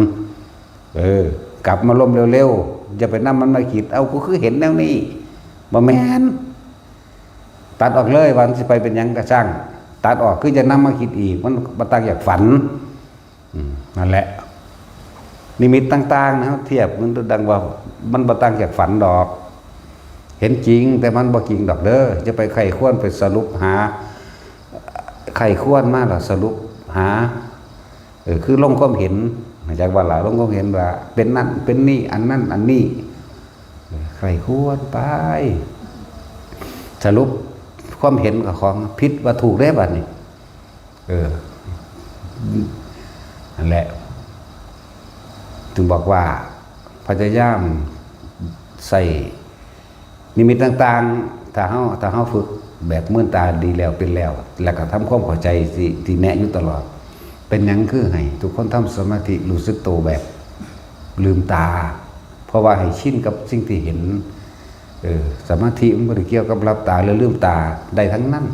เออ กลับมาลมเร็วๆ อย่าไปนำมันมาคิด เอ้า กูคือเห็นแนวนี้ บ่แม่น ตัดออกเลย ว่ามันสิไปเป็นหยังก็ช่าง ตัดออก คืออย่านำมาคิดอีก มันบ่ต่างจากฝัน อืม นั่นแหละ นิมิตต่างๆนะ เทียบมันดังว่า มันบ่ต่างจากฝันดอก เห็นจริง แต่มันบ่จริงดอกเด้อ จะไปใคร่ครวญ ไปสรุปหา ใคร่ครวญมาแล้วสรุปหา เออ คือลงความเห็น จักว่าล่ะ ลงความเห็นว่า เป็นนั่น เป็นนี่ อันนั้น อันนี้ เออ ใคร่ครวญไป สรุปความเห็นกับของผิดว่าถูกเด้บัดนี้ เออ นั่นแหละ ถึงบอกว่า พยายามใส่นิมิตต่างๆ ถ้าเฮา ถ้าเฮาฝึกแบบมืนตาดีแล้วเป็นแล้ว แล้วก็ทำความเข้าใจที่ ที่แนะอยู่ตลอด เป็นหยังคือให้ทุกคนทำสมาธิรู้สึกโตแบบลืมตา เพราะว่าให้ชินกับสิ่งที่เห็น เออ สมาธิมันบ่ได้เกี่ยวกับหลับตาหรือลืมตา ได้ทั้งนั้น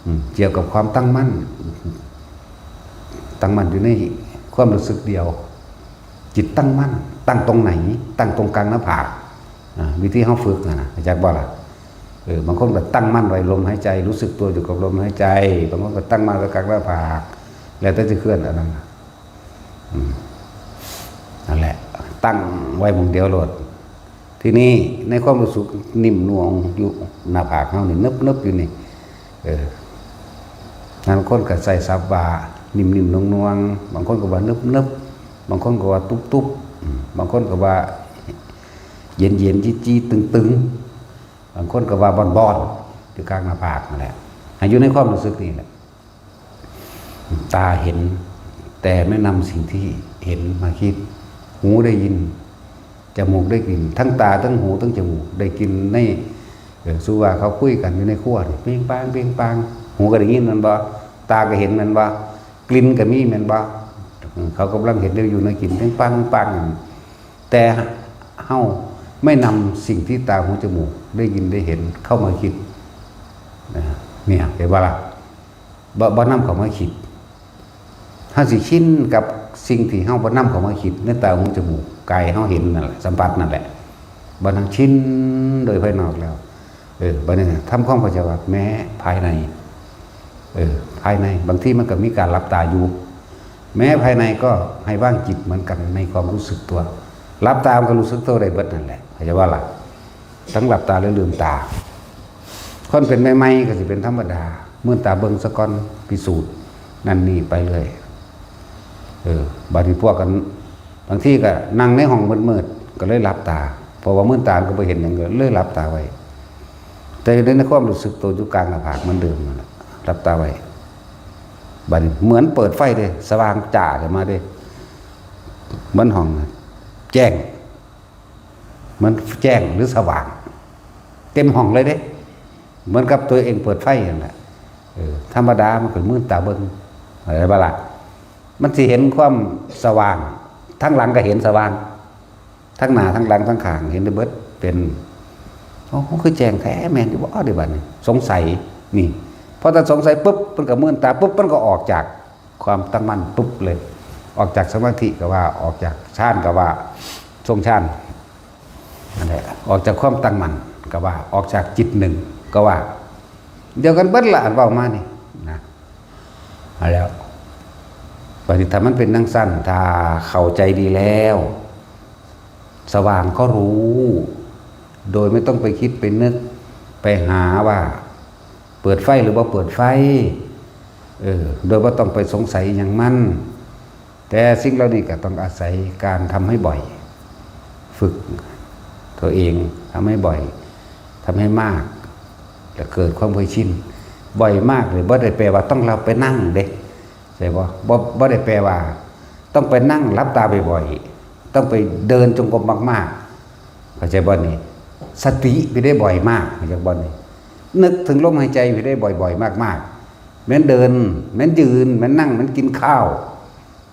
อืม เกี่ยวกับความตั้งมั่น ตั้งมั่นอยู่ในความรู้สึกเดียว จิตตั้งมั่น ตั้งตรงไหน ตั้งตรงกลางหน้าผาก อ่า วิธีเฮาฝึกน่ะนะ จักบ่ล่ะ? เออ บางคนก็ตั้งมั่นไว้ลมหายใจ รู้สึกตัวอยู่กับลมหายใจ บางคนก็ตั้งมั่นไว้กลางหน้าผาก แล้วแต่จะเคลื่อนอันนั้นน่ะ อืม นั่นแหละ ตั้งไว้หม่องเดียวโลด ทีนี้ในความรู้สึกนิ่มนวลอยู่หน้าผากเฮานี่ เนิบๆอยู่นี่ เออ บางคนก็ใช้ศัพท์ว่านิ่มๆนวลๆ บางคนก็ว่าเนิบๆ บางคนก็ว่าตุ๊บๆ อืม บางคนก็ว่าเย็นๆ จี๊ดๆ ตึงๆ บางคนก็ว่าบอนๆ อยู่กลางหน้าผากนั่นแหละ ให้อยู่ในความรู้สึกนี่แหละ ตาเห็น แต่ไม่นำสิ่งที่เห็นมาคิด หูได้ยิน จมูกได้กลิ่น ทั้งตา ทั้งหู ทั้งจมูก ได้กลิ่นใน เออ สู่ว่าเขาคุยกันอยู่ในครัวนี่ เปงปาง เปงปาง หูก็ได้ยินแม่นบ่ ตาก็เห็นแม่นบ่ กลิ่นก็มีแม่นบ่ อืม เขากำลังเห็นได้อยู่ในกลิ่น เปงปาง เปงปาง แต่เฮาไม่นำสิ่งที่ตา หู จมูก ได้ยิน ได้เห็นเข้ามาคิด นะ เนี่ย เห็นบ่ล่ะ? บ่ บ่นำเข้ามาคิด เฮาสิชินกับสิ่งที่เฮาบ่นำเข้ามาคิด ในตา หู จมูก กายเฮาเห็นนั่นแหละ สัมผัสนั่นแหละ บ่นำ ชินโดยภายนอกแล้ว เออ บัดนี้ทำความเข้าใจว่าแม้ภายใน เออ ภายใน บางทีมันก็มีการหลับตาอยู่ แม้ภายในก็ให้วางจิตเหมือนกันในความรู้สึกตัว หลับตามันก็รู้สึกตัวได้เบิดนั่นแหละ เข้าใจบ่ล่ะ? ทั้งหลับตาและลืมตา คนเป็นใหม่ๆก็สิเป็นธรรมดา มืนตาเบิ่งซะก่อน พิสูจน์นั่นนี่ไปเรื่อย เออ บาดนี้พวกกัน บางทีก็นั่งในห้องมืดๆ ก็เลยหลับตา เพราะว่ามืนตาก็บ่เห็นหยัง ก็เลยหลับตาไว้ แต่อยู่ในความรู้สึกตัวอยู่กลางหน้าผากเหมือนเดิมนั่นแหละ หลับตาไว้ บาดนี้เหมือนเปิดไฟเด้ สว่างจ้าขึ้นมาเด้ เหมือนห้องน่ะแจ้ง เหมือนแจ้งหรือสว่าง เต็มห้องเลยเด้ เหมือนกับตัวเองเปิดไฟนั่นแหละ เออ ธรรมดามันก็มืนตาเบิ่ง เข้าใจบ่ล่ะ? มันสิเห็นความสว่าง ทั้งหลังก็เห็นสว่าง ทั้งหน้า ทั้งหลัง ทั้งข้าง เห็นได้เบิด เป็น โอ้ คือแจ้งแท้ แม่นอยู่บ่ เดี๋ยวบัดนี้ สงสัย นี่ อถ้าสงสัยปุ๊บมันก็มืนตาปุ๊บมันก็ออกจากความตั้งมั่นปุ๊บเลย ออกจากสมาธิก็ว่า ออกจากฌานก็ว่า ช่วงฌานนั่นแหละ ออกจากความตั้งมั่นก็ว่า ออกจากจิตหนึ่งก็ว่า เดียวกันเบิดละอันเว้ามานี่นะ เอาแล้ว ปฏิธรรมมันเป็นนังสั้น ถ้าเข้าใจดีแล้ว สว่างก็รู้ โดยไม่ต้องไปคิดไปนึก ไปหาว่า เปิดไฟหรือบ่เปิดไฟ เออ โดยบ่ต้องไปสงสัยหยังมัน แต่สิ่งเหล่านี้ก็ต้องอาศัยการทำให้บ่อย ฝึกตัวเองทำให้บ่อย ทำให้มาก แล้วเกิดความเคยชิน บ่อยมากเลยบ่ได้แปลว่าต้องเราไปนั่งเด้ ใช่บ่ บ่ บ่ได้แปลว่า ต้องไปนั่งหลับตาบ่อยๆ ต้องไปเดินจงกรมมากๆ เข้าใจบ่นี่ สติไปได้บ่อยมาก เข้าใจบ่นี่ นึกถึงลมหายใจไปได้บ่อยๆ มากๆ แม้นเดิน แม้นยืน แม้นนั่ง แม้นกินข้าว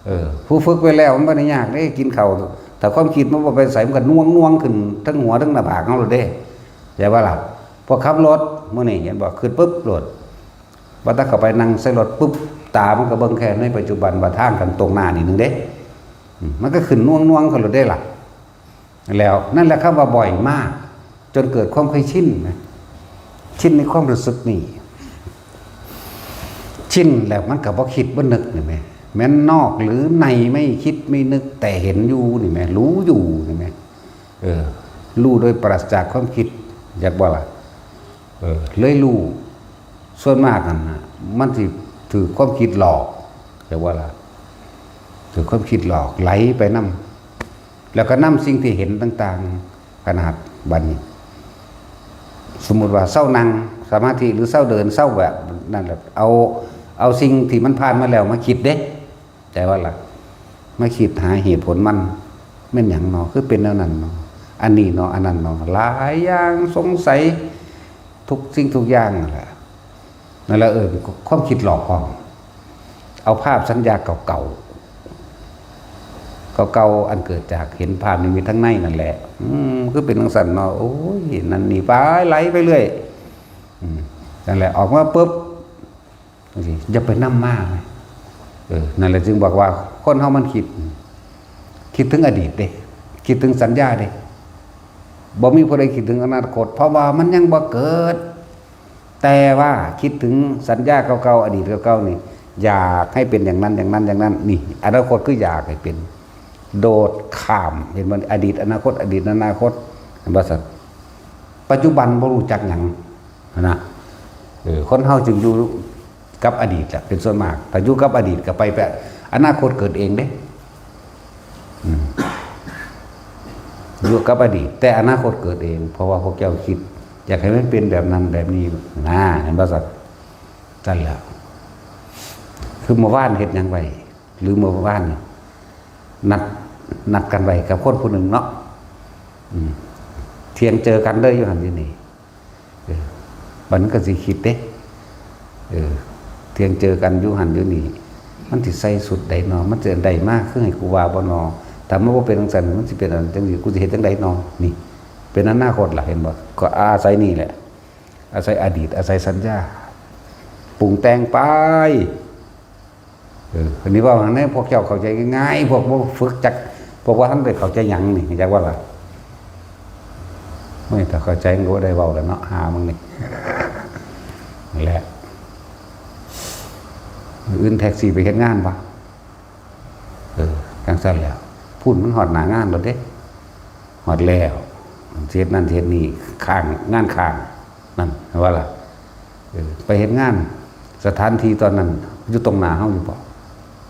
เออ ผู้ฝึกไว้แล้วมันบ่ได้ยากเด้ กินข้าว ถ้าความคิดมันบ่ไปใส่มันก็น่วงๆ ขึ้นทั้งหัวทั้งหน้าผากเฮาโลดเด้ ใช่บ่ล่ะ พวกขับรถมื้อนี้เห็นบ่ ขึ้นปุ๊บโลด ว่าถ้าเข้าไปนั่งใส่รถปุ๊บ ตามันก็เบิ่งแค่ในปัจจุบัน ว่าทางกันตรงหน้านี่หนึ่งเด้ อืม มันก็ขึ้นน่วงๆ ขึ้นโลดเด้ล่ะ แล้วนั่นแหละคำว่าบ่อยมาก จนเกิดความเคยชินนะ ชินในความรู้สึกนี่ ชินแล้วมันก็บ่คิดบ่นึกนี่แหม แม้นนอกหรือในไม่คิดไม่นึก แต่เห็นอยู่นี่แหม รู้อยู่นี่แหม เออ รู้โดยปราศจากความคิด อยากว่าล่ะ เออ เลยรู้ ส่วนมากนั่นน่ะ มันสิถือความคิดหลอก อยากว่าล่ะ ถือความคิดหลอกไหลไปนำ แล้วก็นำสิ่งที่เห็นต่างๆ ขนาดบัดนี้ สมมุติว่าเซานั่งสมาธิหรือเซาเดินเซาแบบนั่นแหละ เอา เอาสิ่งที่มันผ่านมาแล้วมาคิดเด้ แต่ว่าล่ะ มาคิดหาเหตุผลมัน แม่นหยังหนอ คือเป็นแนวนั้นหนอ อันนี้หนอ อันนั้นหนอ หลายอย่างสงสัย ทุกสิ่งทุกอย่างนั่นแหละ นั่นแหละ เออ ความคิดหลอกพร้อม เอาภาพสัญญาเก่าๆ เก่าๆ อันเกิดจากเห็นภาพนิมิตทั้งในนั่นแหละ อืม คือเป็นจังซั่นเนาะ โอ้ย นั่นนี่ไปไหลไปเรื่อย อืม นั่นแหละ ออกมาปุ๊บ จังซี่ อย่าไปนำมา เออ นั่นแหละจึงบอกว่าคนเฮามันคิด คิดถึงอดีตเด้ คิดถึงสัญญาเด้ บ่มีผู้ใดคิดถึงอนาคต เพราะว่ามันยังบ่เกิด แต่ว่าคิดถึงสัญญาเก่าๆ อดีตเก่าๆ นี่ อยากให้เป็นอย่างนั้น อย่างนั้น อย่างนั้น นี่ อนาคตคืออยากให้เป็น โดดข้าม เห็นบ่ อดีต อนาคต อดีต อนาคต เห็นบ่ซั่น ปัจจุบันบ่รู้จักหยัง นะ เออ คนเฮาจึงอยู่กับอดีตแหละเป็นส่วนมาก ถ้าอยู่กับอดีตก็ไปแบบ อนาคตเกิดเองเด้ อืม อยู่กับอดีต แต่อนาคตเกิดเอง เพราะว่าพวกเจ้าคิด อยากให้มันเป็นแบบนั้นแบบนี้ นะ เห็นบ่ซั่น ซั่นแหละ คือเมื่อวานเฮ็ดหยังไว้ หรือเมื่อวานนี่ นัด นัดกันไว้กับคนผู้หนึ่งเนาะ อืม เที่ยงเจอกันเด้ออยู่หั่นอยู่นี่ เออ บัดนั้นก็สิคิดเด้ เออ เที่ยงเจอกันอยู่หั่นอยู่นี่ มันสิใส่ชุดใดหนอ มันสิอันใดมา คือให้กูว่าบ่หนอ ถ้ามันบ่เป็นจังซั่น มันสิเป็นอันจังซี่ กูสิเฮ็ดจังใดหนอ นี่ เป็นอนาคตล่ะ เห็นบ่ ก็อาศัยนี่แหละ อาศัยอดีต อาศัยสัญญา ปรุงแต่งไป เออ อันนี้เว้าให้พวกเจ้าเข้าใจง่ายๆ พวกบ่ฝึกจัก พวกบ่ทันได้เข้าใจหยังนี่ จักว่าล่ะ ไม่ ถ้าเข้าใจมันก็บ่ได้เว้าแล้วเนาะ หามึงนี่ นั่นแหละ มื้ออื่นแท็กซี่ไปเฮ็ดงานบ่ เออ จังซั่นแหล้ว พุ้นมันฮอดหน้างานแล้วเด้ ฮอดแล้ว สิเฮ็ดนั่นสิเฮ็ดนี่ ค้าง งานค้าง นั่น ว่าล่ะ เออ ไปเฮ็ดงาน สถานที่ตอนนั้น อยู่ตรงหน้าเฮาอยู่บ่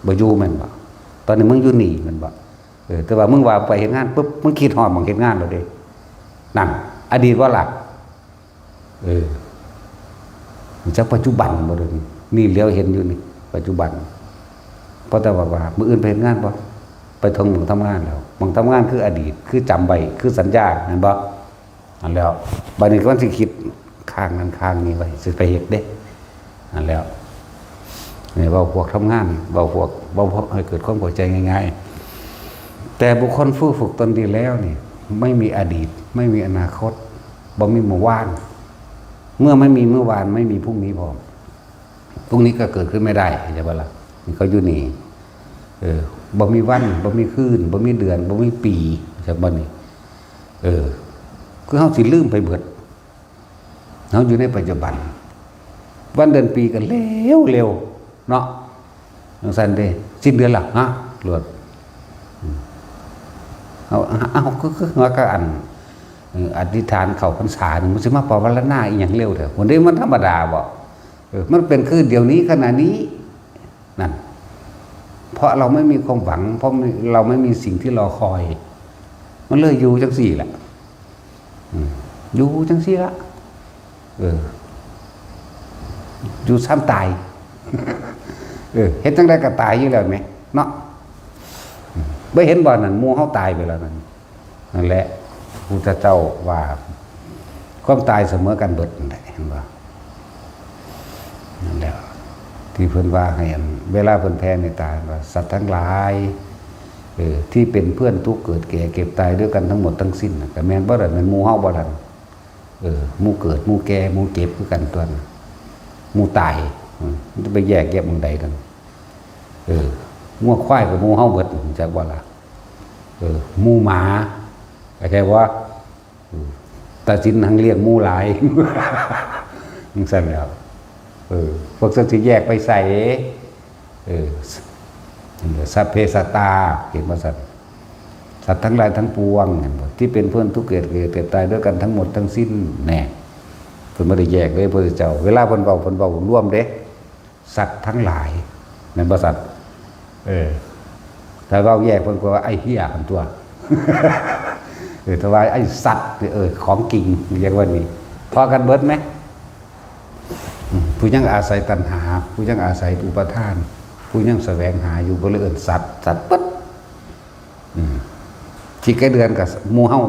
บ่อยู่แม่นบ่ ตอนนี้มึงอยู่นี่แม่นบ่ เออ แต่ว่ามึงว่าไปเฮ็ดงานปุ๊บ มึงคิดฮอดหม่องเฮ็ดงานแล้วเด้ นั่น อดีตบ่ล่ะ เออ รู้จักปัจจุบันบ่เดี๋ยวนี้ นี่เหลียวเห็นอยู่นี่ ปัจจุบัน เพราะแต่ว่า ว่า มื้ออื่นไปเฮ็ดงานบ่ ไปถึงหม่องทำงานแล้ว หม่องทำงานคืออดีต คือจำไว้ คือสัญญา แม่นบ่ นั่นแหล้ว บัดนี้ก็มันสิคิดค้างนั้นค้างนี้ไว้ สิไปเฮ็ดเด้ นั่นแหล้ว นี่เว้าพวกทำงาน เว้าพวก เว้าพวกให้เกิดความเข้าใจง่ายๆ แต่บุคคลผู้ฝึกตนดีแล้วนี่ ไม่มีอดีต ไม่มีอนาคต บ่มีเมื่อวาน เมื่อไม่มีเมื่อวาน ไม่มีพรุ่งนี้พร้อม พรุ่งนี้ก็เกิดขึ้นไม่ได้ ใช่ปะล่ะ? นี่เขาอยู่นี่ เออ บ่มีวัน บ่มีคืน บ่มีเดือน บ่มีปี ใช่ปะนี่? เออ คือเฮาสิลืมไปเบิด เฮาอยู่ในปัจจุบัน วันเดือนปีก็เร็วเร็วเนาะ จังซั่นเด้ สิ้นเดือนละ ฮะ โลด อืม เอา เอา คือ คือว่าก็อัน เอ่อ อธิษฐานเข้าพรรษานี่ มันสิมาปวารณาอีหยังเร็วแท้ มันได้ มันธรรมดาบ่? เออ มันเป็นคือเดี๋ยวนี้ขณะนี้ นั่น เพราะเราไม่มีความหวัง เพราะไม่ เราไม่มีสิ่งที่รอคอย มันเลยอยู่จังซี่แหละ อืม อยู่จังซี่ละ เออ อยู่ซ้ำตาย เออ เฮ็ดจังใดก็ตายอยู่แล้วแหม เนาะ อืม บ่เห็นบ่นั่น หมู่เฮาตายไปแล้วนั่น นั่นแหละ พุทธเจ้าว่า ความตายเสมอกันเบิดนั่นแหละ เห็นบ่? นั่นแหละ ที่เพิ่นว่าให้อัน เวลาเพิ่นแผ่เมตตาว่า สัตว์ทั้งหลาย เออ ที่เป็นเพื่อนทุกข์เกิดแก่เจ็บตายด้วยกันทั้งหมดทั้งสิ้นน่ะ ก็แม่นบ่ล่ะ แม่นหมู่เฮาบ่ล่ะ? เออ หมู่เกิด หมู่แก่ หมู่เจ็บคือกันตั๊วน่ะ หมู่ตาย อืม มันจะไปแยกแยะหม่องใดกัน? เออ งัวควายกับหมู่เฮาเบิด จักบ่ล่ะ? เออ หมู่หมา เข้าใจบ่? อืม ตาสินหังเลี้ยงหมู่หลาย จังซั่นแหล้ว เออ พวกเจ้าสิแยกไปไส? เออ สัพเพสัตตา เห็นบ่ซั่น? สัตว์ทั้งหลายทั้งปวง เห็นบ่? ที่เป็นเพื่อนทุกข์เกิดแก่เจ็บตายด้วยกันทั้งหมดทั้งสิ้น แน่ เพิ่นบ่ได้แยกเด้ พระพุทธเจ้า เวลาเพิ่นเว้า เพิ่นเว้ารวมเด้ สัตว์ทั้งหลาย แม่นบ่ซั่น? เออ ถ้าเว้าแยกเพิ่นก็ว่าไอ้เหี้ยหั่นตั๊ว เออ ถ้าว่าไอ้สัตว์นี่ เออ ของจริง เรียกว่านี่ พอกันเบิดไหม? อืม ผู้ยังอาศัยตัณหา ผู้ยังอาศัยอุปาทาน ผู้ยังแสวงหาอยู่ บ่เลยเอิ้นสัตว์ สัตว์เบิด อืม ขี้ไก่เดือนกับหมู่เฮา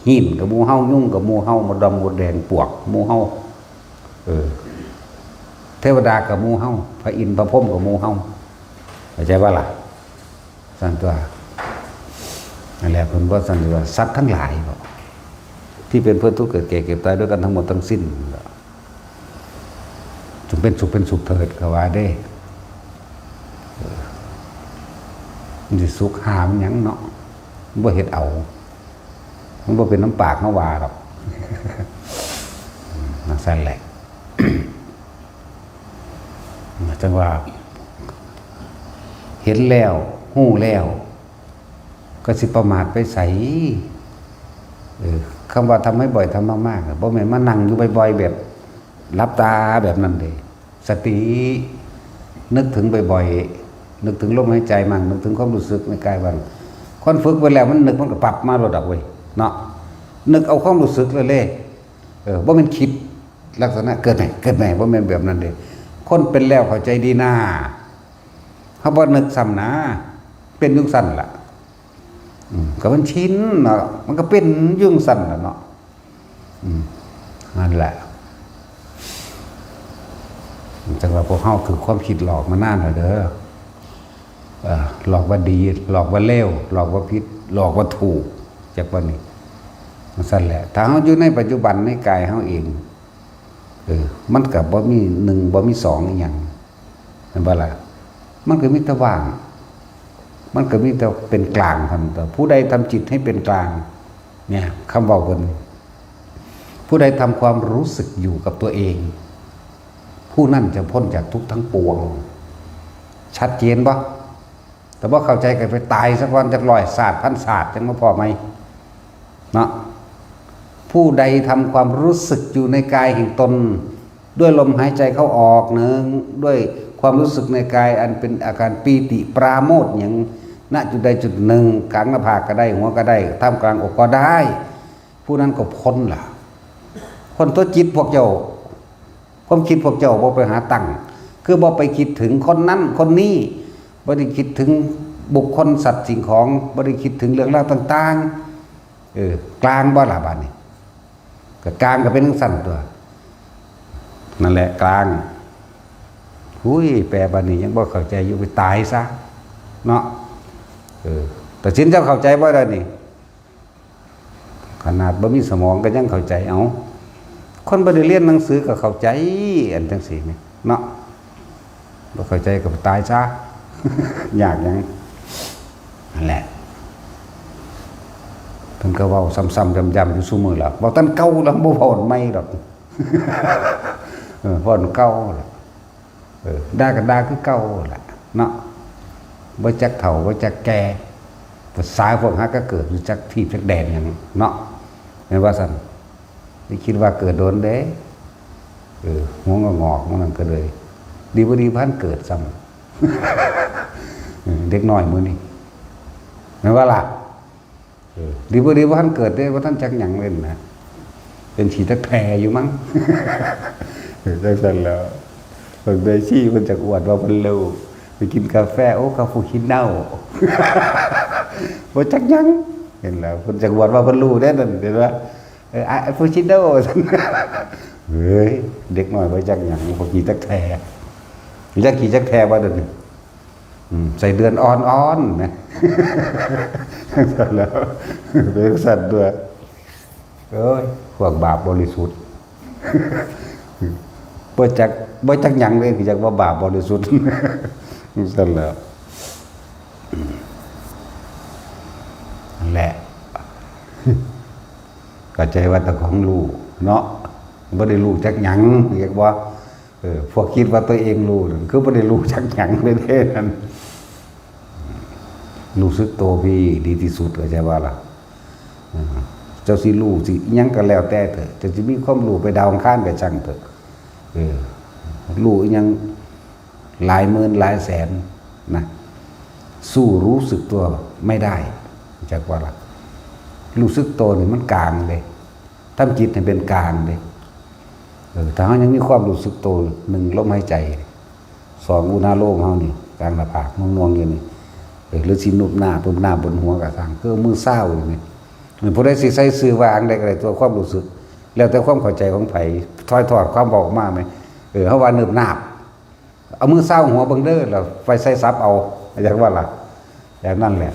หินกับหมู่เฮา ยุงกับหมู่เฮา มดดำมดแดง ปวกหมู่เฮา เออ เทวดากับหมู่เฮา พระอินทร์พระพรหมกับหมู่เฮา เข้าใจบ่ล่ะ? ซั่นตั๊ว นั่นแหละ เพิ่นว่าซั่นว่า สัตว์ทั้งหลายบ่ ที่เป็นเพื่อนทุกข์เกิดแก่เจ็บตายด้วยกันทั้งหมดทั้งสิ้น จงเป็นสุขเป็นสุขเถิด ก็ว่าเด้ เออ มันสิสุขหามันหยังเนาะ มันบ่เฮ็ดเอา มันบ่เป็นนำปากเฮาว่าดอก จั่งซั่นแหละ จั่งว่า เห็นแล้ว ฮู้แล้ว ก็สิประมาทไปไส เออ คำว่าทำบ่อยๆ ทำมากๆ น่ะ บ่แม่นมานั่งอยู่บ่อยๆ แบบหลับตาแบบนั้นเด้ สติ นึกถึงบ่อยๆ นึกถึงลมหายใจมั่ง นึกถึงความรู้สึกในกายบ้าง คนฝึกไปแล้วมันนึกมันก็ปับมาโลดดอกเว้ย เนาะ นึกเอาความรู้สึกเลยเลย เออ บ่แม่นคิดลักษณะเกิดใหม่ เกิดใหม่ บ่แม่นแบบนั้นเด้ คนเป็นแล้วเข้าใจดีนา เฮาบ่นึกซ้ำนะ เป็นอยู่ซั่นล่ะ อืม ก็มันชินเนาะ มันก็เป็นอยู่ซั่นล่ะเนาะ อืม นั่นแหละ จั่งว่าพวกเฮาถืกความคิดหลอกมานานแล้วเด้อ เอ่อ หลอกว่าดี หลอกว่าเลว หลอกว่าผิด หลอกว่าถูก จักว่านี่ จั่งซั่นแหละ ถ้าเฮาอยู่ในปัจจุบันในกายเฮาเอง เออ มันก็บ่มีหนึ่ง บ่มีสองอีหยัง แม่นบ่ล่ะ? มันก็มีแต่ว่าง มันก็มีแต่เป็นกลางเท่านั้น แต่ผู้ใดทำจิตให้เป็นกลาง เนี่ย คำเว้าเพิ่น ผู้ใดทำความรู้สึกอยู่กับตัวเอง ผู้นั้นจะพ้นจากทุกข์ทั้งปวง ชัดเจนบ่? แต่บ่เข้าใจก็ไปตายซะก่อนจักร้อยชาติพันชาติจั่งมาพ้อใหม่ เนาะ ผู้ใดทำความรู้สึกอยู่ในกายแห่งตน ด้วยลมหายใจเข้าออกหนึ่ง ด้วยความรู้สึกในกายอันเป็นอาการปีติปราโมทย์หยัง ณ จุดใดจุดหนึ่ง กลางหน้าผากก็ได้ หัวก็ได้ ท่ามกลางอกก็ได้ ผู้นั้นก็พ้นล่ะ พ้นตัวจิตพวกเจ้า ความคิดพวกเจ้าบ่ไปหาตั้ง คือบ่ไปคิดถึงคนนั้นคนนี้ บ่ได้คิดถึงบุคคลสัตว์สิ่งของ บ่ได้คิดถึงเรื่องราวต่างๆ เออ กลางบ่ล่ะบัดนี้ ก็กลางก็เป็นจั่งซั่นตั๊ว นั่นแหละกลาง หุย แปลบัดนี้ยังบ่เข้าใจอยู่ ไปตายซะ เนาะ เออ ตัดสินเจ้าเข้าใจบ่ได้นี่ ขนาดบ่มีสมองก็ยังเข้าใจ เอ้า คนบ่ได้เรียนหนังสือก็เข้าใจ อันจั่งซี้แหม เนาะ บ่เข้าใจก็ตายซะ ยากหยัง นั่นแหละ เพิ่นก็เว้าซ้ำๆ ย้ำๆ อยู่ซุมื้อล่ะ เว้าแต่อันเก่าล่ะ บ่เว้าอันใหม่ดอก เออ เว้าอันเก่าล่ะ เออ ด่าก็ด่าคือเก่าล่ะ เนาะ บ่จักเฒ่า บ่จักแก่ ภาษาพวกหากะเกิดอยู่จักที่จักแดนหยัง เนาะ แม่นว่าซั่น นี่คิดว่าเกิดโดนเด้ เออ หัวงอกๆ มันนั่นก็เลย ดีบ่ดีบ่ทันเกิดซ้ำ เออ เด็กน้อยมื้อนี้ แม่นว่าล่ะ เออ ดีบ่ดีบ่ทันเกิดเด้ บ่ทันจักหยังเลยนะ เป็นขี้ตะแคร่อยู่มั้ง เออ จังซั่นแล้ว เพิ่นไปชี้ เพิ่นจักอวดว่าเพิ่นรู้ ไปกินกาแฟ โอ้ คาปูชิโน่ บ่จักหยัง เห็นแล้ว เพิ่นจักอวดว่าเพิ่นรู้เด้นั่น เห็นบ่ เออ อ่ะ คาปูชิโน่ เฮ้ย เด็กน้อยบ่จักหยัง พวกขี้จักแท้ จักขี้จักแท้ว่าเดี๋ยวนี้ อืม ใส่เดือนอ่อนๆ นะ แล้ว เป็นสัตว์ด้วย เอ้ย พวกบาปบริสุทธิ์ บ่จัก บ่จักหยังเลย คือจักว่าบาปบริสุทธิ์ ซั่นแหล้ว นั่นแหละ เข้าใจว่าแต่ของรู้เนาะ บ่ได้รู้จักหยัง เรียกว่า เออ พวกคิดว่าตัวเองรู้นั่น คือบ่ได้รู้จักหยังเลยเด้นั่น รู้สึกตัวพี่ดีที่สุด เข้าใจว่าล่ะ เออ เจ้าสิรู้สิอิหยังก็แล้วแต่เถอะ เจ้าสิมีความรู้ไปดาวอังคารก็ช่างเถอะ เออ รู้อิหยังหลายหมื่นหลายแสนนะ สู้รู้สึกตัวไม่ได้ จักว่าล่ะ รู้สึกตัวนี่มันกลางเด้ ทำจิตให้เป็นกลางเด้ เออ ถ้าเฮายังมีความรู้สึกตัว หนึ่ง ลมหายใจ สอง อุณาโลมเฮานี่ กลางหน้าผาก หน่วงๆ อยู่นี่ เออ หรือสินุบหน้า นุบหน้าบนหัวก็ช่าง คือมือซาวอยู่นี่ ผู้ใดสิใส่ชื่อว่าอันใดก็ได้ ตัวความรู้สึก แล้วแต่ความเข้าใจของไผ ถ่ายทอดความเว้าออกมาแหม เออ เฮาว่าเนิบนาบ เอามือซาวหัวเบิ่งเด้อ แล้วไปใส่ศัพท์เอา จักว่าล่ะ อย่างนั้นแหละ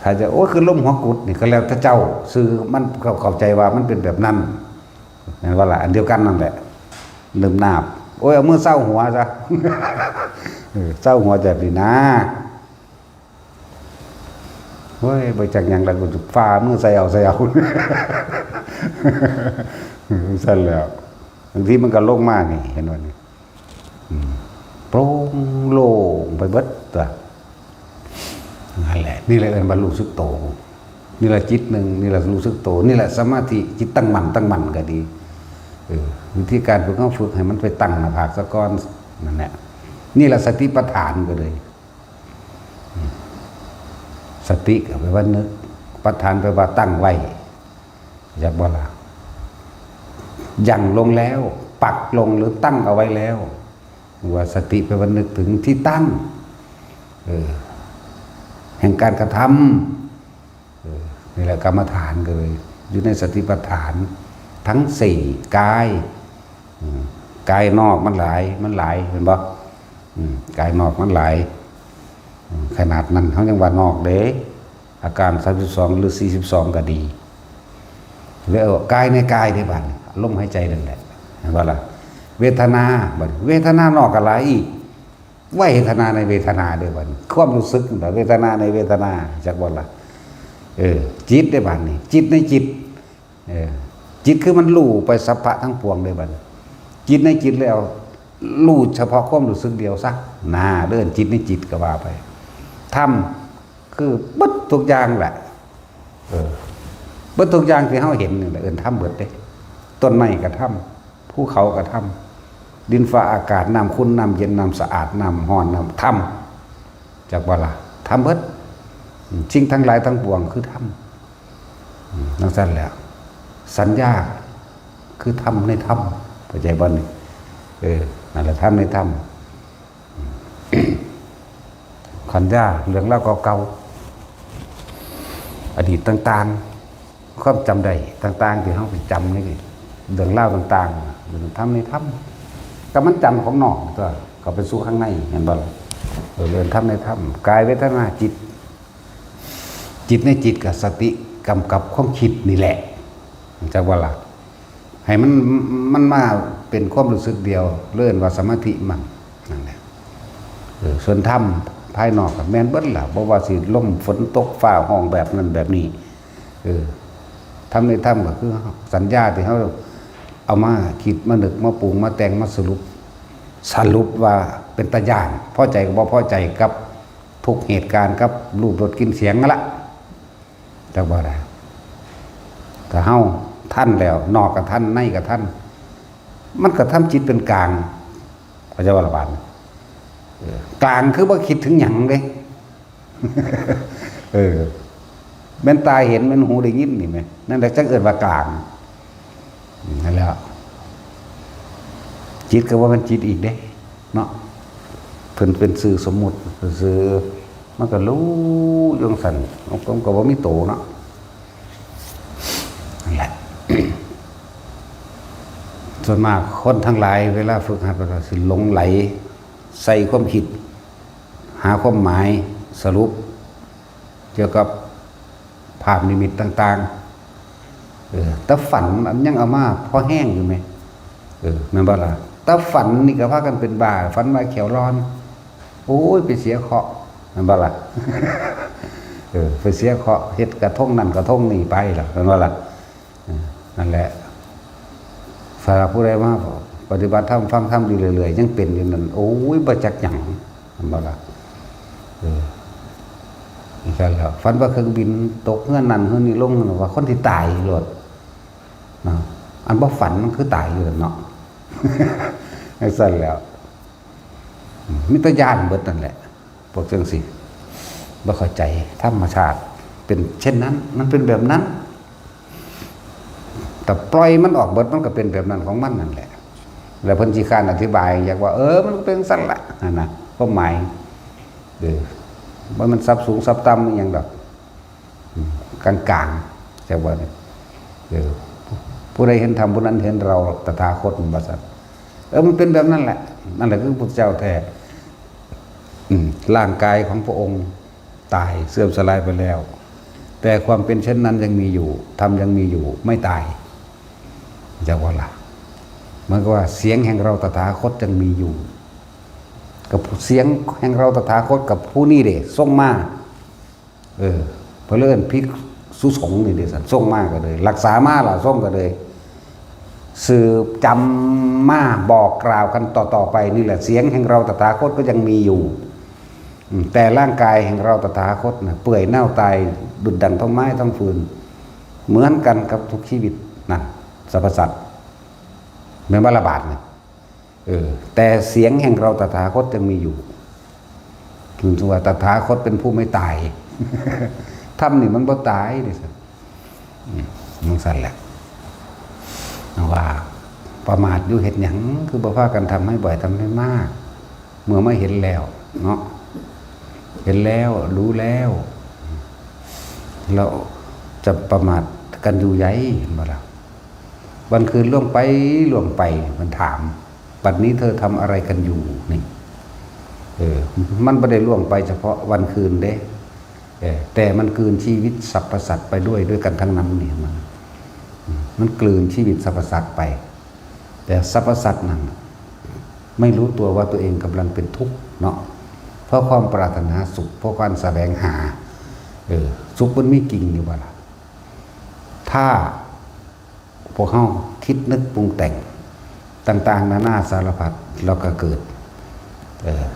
ถ้าจะ โอ้ย คือลมหัวกุดนี่ ก็แล้วแต่เจ้า ชื่อมัน เขาเข้าใจว่ามันเป็นแบบนั้น แม่นบ่ล่ะ อันเดียวกันนั่นแหละ เนิบนาบ โอ้ย เอามือซาวหัวซะ เออ ซาวหัวแบบนี้นะ โอ้ย บ่จักหยังละ กูจะฝ่ามือใส่เอา ใส่เอา ซั่นแหล้ว บางทีมันก็ลงมานี่ เห็นบ่นี่ อืม โปร่งโล่งไปเบิดตั๊ว นั่นแหละ นี่แหละเอิ้นว่ารู้สึกโต นี่แหละจิตหนึ่ง นี่แหละรู้สึกโต นี่แหละสมาธิ จิตตั้งมั่น ตั้งมั่นก็ดี เออ วิธีการฝึก เฮาฝึกให้มันไปตั้งหน้าผากซะก่อน นั่นแหละ นี่แหละสติปัฏฐานก็เลย อืม สติก็แปลว่านึก ปัฏฐานแปลว่าตั้งไว้ จักบ่ล่ะ หยั่งลงแล้ว ปักลงหรือตั้งเอาไว้แล้ว ว่าสติแปลว่านึกถึงที่ตั้ง เออ แห่งการกระทำ เออ นี่แหละกรรมฐานก็เลย อยู่ในสติปัฏฐาน ทั้งสี่ กาย อืม กายนอกมันหลาย มันหลาย เห็นบ่ อืม กายนอกมันหลาย อืม ขนาดนั้น เฮายังว่านอกเด้ อาการ สามสิบสอง หรือ สี่สิบสอง ก็ดี แล้วกายในกายเด้บัดนี้ ลมหายใจนั่นแหละ เห็นบ่ล่ะ เวทนา บัดนี้ เวทนานอกก็หลายอีก เวทนาในเวทนาเด้บัดนี้ ความรู้สึกนั่นแหละ เวทนาในเวทนา จักบ่ล่ะ เออ จิตเด้บัดนี้ จิตในจิต เออ จิตคือมันรู้ไปสัพพะทั้งปวงเลยบัดนี้ จิตในจิตแล้ว รู้เฉพาะความรู้สึกเดียวซะ น่า เอิ้นจิตในจิตก็ว่าไป ธรรมคือเบิดทุกอย่างแหละ เออ เบิดทุกอย่างที่เฮาเห็นนี่แหละ เอิ้นธรรมเบิดเด้ ต้นไม้ก็ธรรม ภูเขาก็ธรรม ดินฟ้าอากาศ น้ำขุ่น น้ำเย็น น้ำสะอาด น้ำร้อน น้ำ ธรรม จักบ่ล่ะ ธรรมเบิด อืม สิ่งทั้งหลายทั้งปวงคือธรรม อืม จั่งซั่นแหละ สัญญาคือธรรมในธรรม เข้าใจบ่นี่ เออ นั่นแหละธรรมในธรรม อืม สัญญาเรื่องราวเก่าๆ อดีตต่างๆ ความจำได้ต่างๆ ที่เฮาไปจำในเรื่องราวต่างๆ เรื่องธรรมในธรรม ก็มันจำของนอกตั๊ว เข้าไปสู่ข้างใน เห็นบ่ล่ะ เออ เรื่องธรรมในธรรม กายเวทนาจิต จิตในจิตกับสติกำกับความคิดนี่แหละ จักว่าล่ะ ให้มัน มันมา เป็นความรู้สึกเดียว เรียกว่าสมาธิมั่น นั่นแหละ เออ ส่วนธรรมภายนอกก็แม่นเบิดล่ะ บ่ว่าสิลมฝนตกฟ้าฮ้องแบบนั้นแบบนี้ เออ ธรรมในธรรมก็คือสัญญาที่เฮาเอามาคิดมานึกมาปรุงมาแต่งมาสรุป สรุปว่าเป็นตาย้าน พอใจก็บ่พอใจกับทุกเหตุการณ์ กับรูปรสกลิ่นเสียงนั่นละ จักว่าได้ ถ้าเฮาทันแล้ว นอกก็ทัน ในก็ทัน มันก็ทำจิตเป็นกลาง เข้าใจบ่ล่ะบาดนี้ เออ กลางคือบ่คิดถึงหยังเด้ เออ แม่นตาเห็น แม่นหูได้ยินนี่แหม นั่นแหละจั่งเอิ้นว่ากลาง นั่นแหละ จิตก็บ่แม่นจิตอีกเด้ เนาะ เพิ่นเป็นชื่อสมมุติ ซื่อ มันก็รู้อยู่จั่งซั้น มันก็บ่มีโตเนาะ นั่นแหละ ส่วนมากคนทั้งหลายเวลาฝึกหัดมันก็สิหลงไหลใส่ความคิด หาความหมายสรุป เกี่ยวกับภาพนิมิตต่างๆ เออ แต่ฝันอันยังเอามาพอแฮงอยู่แหม เออ แม่นบ่ล่ะ แต่ฝันนี่ก็พากันเป็นบ้า ฝันว่าแข้วหล่อน โอ้ย ไปเสียเคราะห์ แม่นบ่ล่ะ เออ ไปเสียเคราะห์ เฮ็ดกระทงนั่นกระทงนี่ไปล่ะ แม่นบ่ล่ะ เออ นั่นแหละ ถ้าผู้ใดมาปฏิบัติธรรม ฟังธรรมอยู่เรื่อยๆ ยังเป็นอยู่นั่น โอ้ย บ่จักหยัง แม่นบ่ล่ะ เออ นั่นแหละ ฝันว่าเครื่องบินตกเฮือนนั่นเฮือนนี่ลง ว่าคนที่ตายโลด เนาะ อันบ่ฝันมันคือตายอยู่แล้วเนาะ จั่งซั้นแหล้ว มีแต่ย้านเบิดนั่นแหละ พวกจั่งซี้ บ่เข้าใจธรรมชาติ เป็นเช่นนั้น มันเป็นแบบนั้น แต่ปล่อยมันออกเบิด มันก็เป็นแบบนั้นของมันนั่นแหละ แล้วเพิ่นสิค้านอธิบาย อยากว่า เออ มันก็เป็นจั่งซั้นล่ะ นั่นน่ะ ความหมาย เออ บ่แม่นสับสูงสับต่ำอิหยังดอก อืม กลางๆ จั่งว่าเนี่ย เออ ผู้ใดเห็นธรรม ผู้นั้นเห็นเราตถาคต ว่าซั่น เออ มันเป็นแบบนั้นแหละ นั่นแหละคือพุทธเจ้าแท้ อืม ร่างกายของพระองค์ตายเสื่อมสลายไปแล้ว แต่ความเป็นเช่นนั้นยังมีอยู่ ธรรมยังมีอยู่ ไม่ตาย จั่งว่าล่ะ เหมือนกับว่าเสียงแห่งเราตถาคตยังมีอยู่ กับเสียงแห่งเราตถาคตกับผู้นี้เด้ ทรงมา เออ เพิ่นเลยเอิ้นภิกษุสงฆ์นี่เด้ ซั่น ทรงมาก็เลย รักษามาล่ะ ทรงก็เลย สืบจำมาบอกกล่าวกันต่อๆ ไป นี่แหละ เสียงแห่งเราตถาคตก็ยังมีอยู่ อืม แต่ร่างกายแห่งเราตถาคตน่ะ เปื่อยเน่าตายดุจดั่งท่อนไม้ท่อนฟืน เหมือนกันกับทุกชีวิตนะ สรรพสัตว์ แม่นบ่ล่ะบาดนี่ เออ แต่เสียงแห่งเราตถาคตยังมีอยู่ ถึงว่าตถาคตเป็นผู้ไม่ตาย ธรรมนี่มันบ่ตายเด้ อืม จั่งซั้นแหละ ว่าประมาทอยู่เฮ็ดหยัง คือบ่พากันทำให้บ่อย ทำให้มาก เมื่อมาเห็นแล้วเนาะ เห็นแล้ว รู้แล้ว เราจะประมาทกันอยู่ใหญ่ เห็นบ่ล่ะ วันคืนล่วงไปล่วงไป มันถาม บัดนี้เธอทำอะไรกันอยู่นี่ เออ มันบ่ได้ล่วงไปเฉพาะวันคืนเด้ เออ แต่มันกลืนชีวิตสรรพสัตว์ไปด้วย ด้วยกันทั้งนั้นนี่ มัน อืม มันกลืนชีวิตสรรพสัตว์ไป แต่สรรพสัตว์นั่นน่ะ ไม่รู้ตัวว่าตัวเองกำลังเป็นทุกข์เนาะ เพราะความปรารถนาสุข เพราะความแสวงหา เออ สุขมันมีจริงอยู่บ่ล่ะ ถ้าพวกเฮาคิดนึกปรุงแต่งต่างๆ นานาสารพัด เราก็เกิด เอ่อ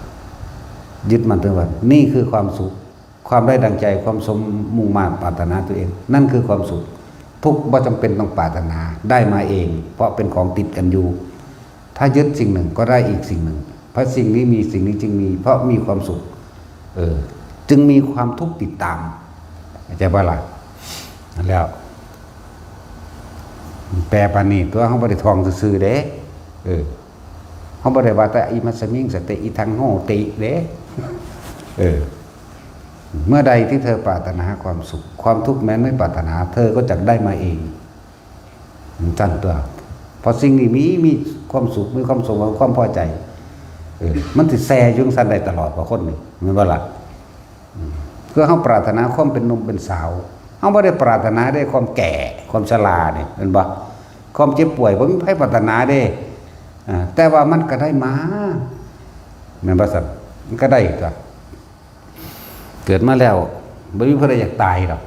ยึดมั่นถือว่านี่คือความสุข ความได้ดังใจ ความสมมุ่งมาดปรารถนาตัวเอง นั่นคือความสุข ทุกข์บ่จำเป็นต้องปรารถนา ได้มาเอง เพราะเป็นของติดกันอยู่ ถ้ายึดสิ่งหนึ่งก็ได้อีกสิ่งหนึ่ง เพราะสิ่งนี้มี สิ่งนี้จึงมี เพราะมีความสุข เออ จึงมีความทุกข์ติดตาม เข้าใจบ่ล่ะ นั่นแล้ว แปลปานนี้ตัว เฮาบ่ได้ท่องซื่อๆเด้ เออ เฮาบ่ได้ว่าแต่ อิมัสสมิง สันติ อิทัง โหติ เด้ เออ เมื่อใดที่เธอปรารถนาความสุข ความทุกข์แม้ไม่ปรารถนา เธอก็จักได้มาเอง จั่งซั้นตัว เพราะสิ่งนี้มี มีความสุข มีความสมหวัง ความพอใจ เออ มันสิแซ่อยู่จั่งซั้นได้ตลอดว่าคนนี่ แม่นบ่ล่ะ อืม คือเฮาปรารถนาความเป็นหนุ่มเป็นสาว เฮาบ่ได้ปรารถนาได้ความแก่ ความชรานี่ แม่นบ่ ความเจ็บป่วย บ่มีไผปรารถนาเด้ อ่า แต่ว่ามันก็ได้มา แม่นบ่ซั่น? มันก็ได้ตัว เกิดมาแล้วบ่มีผู้ใดอยากตายดอก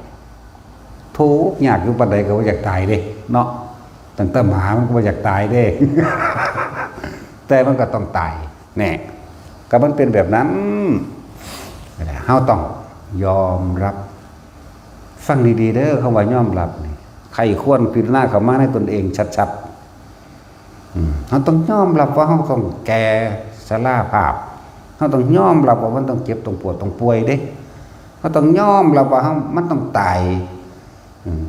ทุกข์ยากอยู่ปานใดก็บ่อยากตายเด้เนาะ ตั้งแต่หมามันก็บ่อยากตายเด้ แต่มันก็ต้องตาย แน่ ก็มันเป็นแบบนั้น เฮาต้องยอมรับ ฟังดีๆเด้อ คำว่ายอมรับนี่ ใคร่ครวญพิจารณาเข้ามาในตนเองชัดๆ อืม เฮาต้องยอมรับว่าเฮาต้องแก่ชราภาพ เฮาต้องยอมรับว่ามันต้องเจ็บ ต้องปวด ต้องป่วยเด้ เฮาต้องยอมรับว่าเฮา มันต้องตาย อืม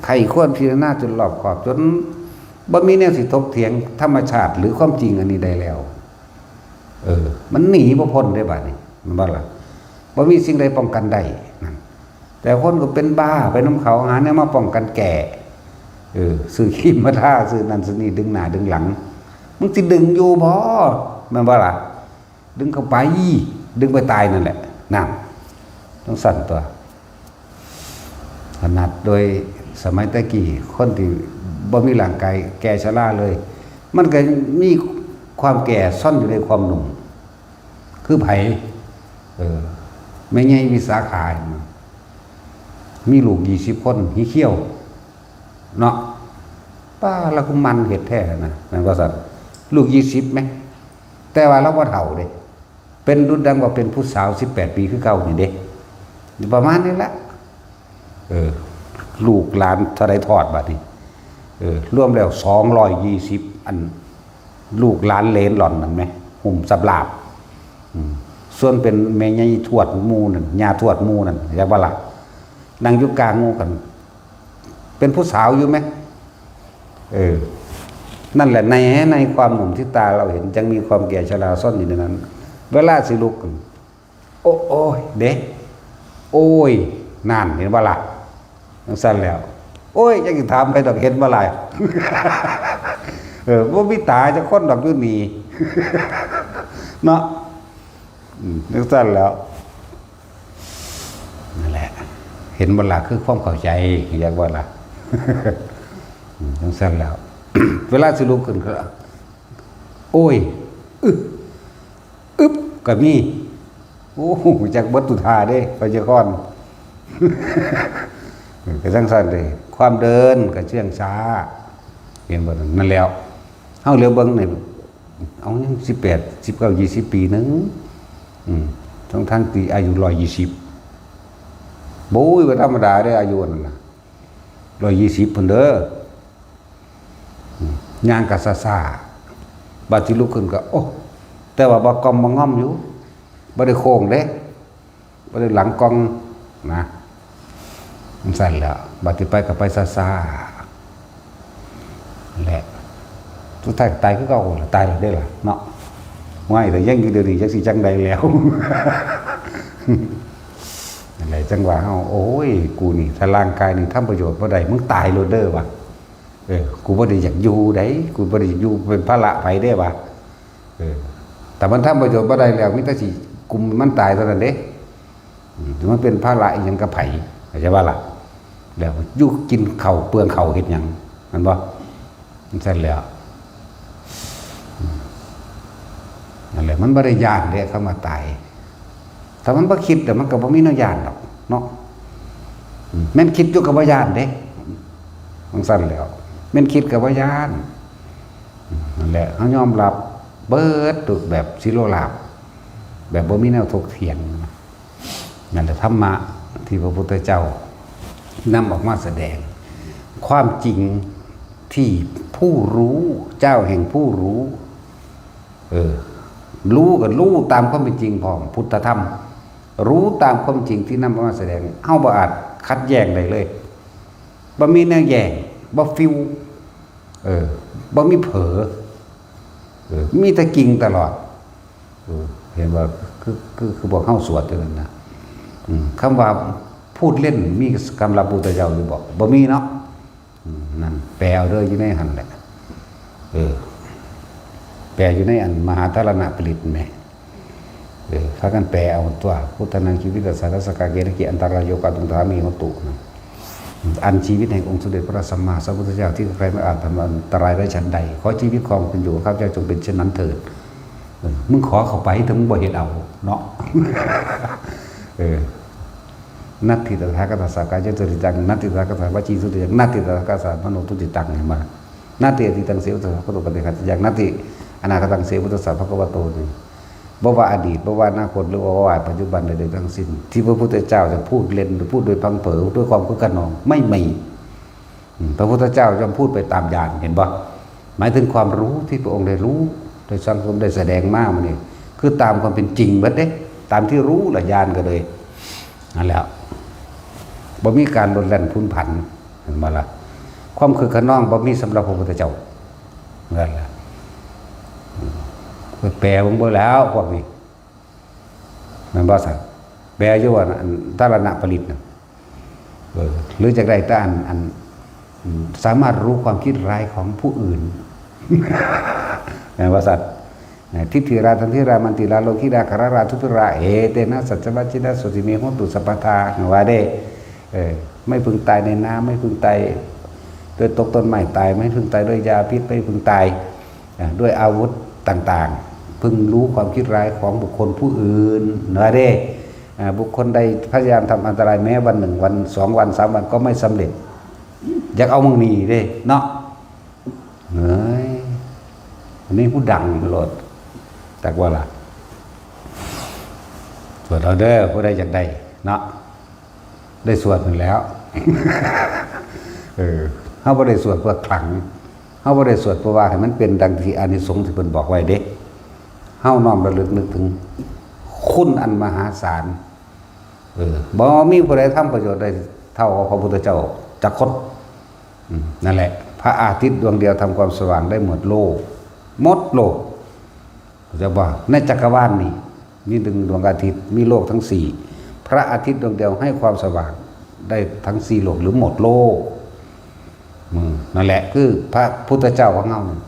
ใคร่ครวญพิจารณาจนรอบคอบ จนบ่มีแนวสิถกเถียงธรรมชาติหรือความจริงอันนี้ได้แล้ว เออ มันหนีบ่พ้นเด้บัดนี้ แม่นบ่ล่ะ? บ่มีสิ่งใดป้องกันได้นั่น แต่คนก็เป็นบ้าไปนำเขา หาแนวมาป้องกันแก่ เออ ซื้อครีมมาทา ซื้อนั่นซื้อนี่ ดึงหน้าดึงหลัง มึงสิดึงอยู่บ่ แม่นบ่ล่ะ? ดึงเข้าไป ดึงไปตายนั่นแหละ นั่น จั่งซั้นตั๊ว ขนาดโดยสมัยแต่กี้ คนที่บ่มีร่างกายแก่ชราเลย มันก็มีความแก่ซ่อนอยู่ในความหนุ่ม คือไผ เออ แม่ใหญ่วิสาขา มีลูกยี่สิบคน หิเขี้ยว เนาะ ป้า ลาวคือหมั่นเฮ็ดแท้นะ แม่นบ่ซั่น? ลูกยี่สิบแหม แต่ว่าลาวบ่เฒ่าเด้ เป็นดุจดังว่าเป็นผู้สาวสิบแปดปีคือเก่านี่เด้ ประมาณนี้ละ เออ ลูกหลานเท่าใดทอดบัดนี้ เออ รวมแล้วสองร้อยยี่สิบ อัน ลูกหลานเหลนหล่อนนั่นแหม หุ้มสำราบ อืม ส่วนเป็นแม่ใหญ่ทวดหมู่นั่น ย่าทวดหมู่นั่น จักบ่ล่ะ นั่งอยู่กลางหมู่กัน เป็นผู้สาวอยู่แหม เออ นั่นแหละ ใน ในความหนุ่มที่ตาเราเห็น ยังมีความแก่ชราซ่อนอยู่ในนั้น เวลาสิลุก โอ้ โอ้ย เด้ โอ้ย นั่น เห็นบ่ล่ะ? จั่งซั้นแล้ว โอ้ย จักสิถามไผดอก เห็นบ่ล่ะ เออ บ่มีตาจักคนดอกอยู่นี่ เนาะ อืม จั่งซั้นแล้ว นั่นแหละ เห็นบ่ล่ะ คือความเข้าใจ เรียกว่าล่ะ อืม จั่งซั้นแล้ว เวลาสิลุกขึ้นก็ โอ้ย อึ อึบ ก็มี โอ้โห จักเบิดทุกท่าเด้ พยากรณ์ ก็จั่งซั้นเด้ ความเดินก็เชื่องช้า เห็นบ่ นั่นแล้ว เฮาเหลียวเบิ่งนี่ เอายังสิบแปด สิบเก้า ยี่สิบ ปีหนึ่ง อืม ทั้งๆที่อายุร้อยยี่สิบ โอ้ย บ่ธรรมดาเด้ อายุนั่นน่ะ ร้อยยี่สิบ พุ้นเด้อ อืม ย่างก็ซ่าๆ บัดสิลุกขึ้นก็ โอ้ แต่ว่าบ่ก้อมบ่ง่อมอยู่ บ่ได้โค้งเด้ บ่ได้หลังก่องนะ จั่งซั้นแหล้ว บัดสิไปก็ไปซ่าๆ นั่นแหละ สุดท้ายก็ตายคือเก่าล่ะ ตายแล้วเด้ล่ะเนาะ ว้าย แต่ยังอยู่เดี๋ยวนี้จักสิจั่งใดแล้ว นั่นแหละ จั่งว่าเฮา โอ้ย กูนี่ ถ้าร่างกายนี่ทำประโยชน์บ่ได้ มึงตายโลดเด้อว่ะ เออ กูบ่ได้อยากอยู่ได๋ กูบ่ได้อยากอยู่เป็นภาระไผเด้ว่ะ เออ แต่มันทำประโยชน์บ่ได้แล้ว มีแต่สิกุมมันตายเท่านั้นเด้ อืม มันเป็นภาระอีหยังกับไผ เข้าใจบ่ล่ะ? แล้วอยู่กินข้าวเปลืองข้าวเฮ็ดหยัง แม่นบ่? จั่งซั้นแหล้ว อืม นั่นแหละ มันบ่ได้ย้านเด้ คำว่าตาย ถ้ามันบ่คิดแล้วมันก็บ่มีแนวย้านดอกเนาะ อืม แม่นคิดอยู่ก็บ่ย้านเด้ จั่งซั้นแหล้ว แม่นคิดก็บ่ย้าน อืม นั่นแหละ เฮายอมรับเบิดทุกแบบ สิโลลาภ แบบบ่มีแนวถกเถียง นั่นแหละธรรมะที่พระพุทธเจ้านำออกมาแสดง ความจริงที่ผู้รู้ เจ้าแห่งผู้รู้ เออ รู้ก็รู้ตามความเป็นจริงพร้อม พุทธธรรม รู้ตามความจริงที่นำออกมาแสดง เฮาบ่อาจขัดแย้งได้เลย บ่มีแนวแย้ง บ่ฟิว เออ บ่มีเผลอ เออ มีแต่จริงตลอด เออ เห็นบ่ คือ คือ คือพวกเฮาสวดอยู่นั่นน่ะ อืม คำว่าพูดเล่นมีสำหรับพุทธเจ้าอยู่บ่? บ่มีเนาะ อืม นั่น แปลเอาเด้อ อยู่ในหั่นแหละ เออ แปลอยู่ในอันมหาธารณปริตรแหม เออ พากันแปลเอาตั๊ว Buddhānaṃ jīvitassa sattā sakkā kenaci antarāyo kātuṃ tahāmi hotu นั่น อันชีวิตแห่งองค์สมเด็จพระสัมมาสัมพุทธเจ้าที่ใครไม่อาจทำอันตรายได้ฉันใด ขอชีวิตความเป็นอยู่ของข้าพเจ้าจงเป็นเช่นนั้นเถิด เออ มึงขอเข้าไปแต่มึงบ่เฮ็ดเอาเนาะ เออ นัตถิตถาคตสสะกายจตุติตัง นัตถิตถาคตสสะวจีสุติตัง นัตถิตถาคตสสะมโนทุติตัง เห็นบ่ นาเตติตังเสวตสะพะโตปฏิขัดยังนาเตอนาคตังเสวตสะพะคะวะโตนี่ บ่ว่าอดีต บ่ว่าอนาคต หรือว่าปัจจุบันใดๆทั้งสิ้น ที่พระพุทธเจ้าจะพูดเล่นหรือพูดโดยพลั้งเผลอ ด้วยความคึกขนอง ไม่มี อืม พระพุทธเจ้าย่อมพูดไปตามญาณ เห็นบ่ หมายถึงความรู้ที่พระองค์ได้รู้ ได้สังสม ได้แสดงมามันนี่ คือตามความเป็นจริงเบิดเด้ ตามที่รู้ละญาณก็เลย นั่นแหละ บ่มีการลดแล่นพูนผัน เห็นบ่ล่ะ ความคึกขนองบ่มีสำหรับพระพุทธเจ้า นั่นแหละ อืม ไปแปลเบิ่งเบิ่งแล้วพวกนี้ แม่นบ่ซั่น แปลอยู่ว่าอัน ตรณปริตรน่ะ เออ หรือจักได้แต่อัน อัน อืม สามารถรู้ความคิดร้ายของผู้อื่น แม่นบ่ซั่น นะ ทิฏฐิรา ทันทิรา มันติรา โลคิรา คารรา ทุพรา เอเตนะ สัจจวัจจินะ โสติเม โหตุ สัพพทา ว่าเด้ เออ ไม่พึงตายในน้ำ ไม่พึงตายด้วยตกต้นไม้ตาย ไม่พึงตายด้วยยาพิษ ไม่พึงตาย อ่า ด้วยอาวุธต่างๆ พึงรู้ความคิดร้ายของบุคคลผู้อื่น ว่าเด้ อ่า บุคคลใดพยายามทำอันตรายแม้วันหนึ่ง วันสองวัน สามวัน ก็ไม่สำเร็จ อยากเอาหม่องนี้เด้ เนาะ เฮ้ย อันนี้ผู้ดังโลด จักว่าล่ะ สวดเอาเด้อ ผู้ใดอยากได้ เนาะ ได้สวดนั่นแหล้ว เออ เฮาบ่ได้สวดเพื่อขลัง เฮาบ่ได้สวดเพื่อว่าให้มันเป็นดังที่อานิสงส์ที่เพิ่นบอกไว้เด้ เฮาน้อมระลึกนึกถึงคุณอันมหาศาล เออ บ่มีผู้ใดทำประโยชน์ได้เท่าพระพุทธเจ้าจักคน อืม นั่นแหละ พระอาทิตย์ดวงเดียวทำความสว่างได้หมดโลก หมดโลก เข้าใจบ่ ในจักรวาลนี่ มีหนึ่งดวงอาทิตย์ มีโลกทั้งสี่ พระอาทิตย์ดวงเดียวให้ความสว่างได้ทั้งสี่โลก หรือหมดโลก อืม นั่นแหละ คือพระพุทธเจ้าของเรานี่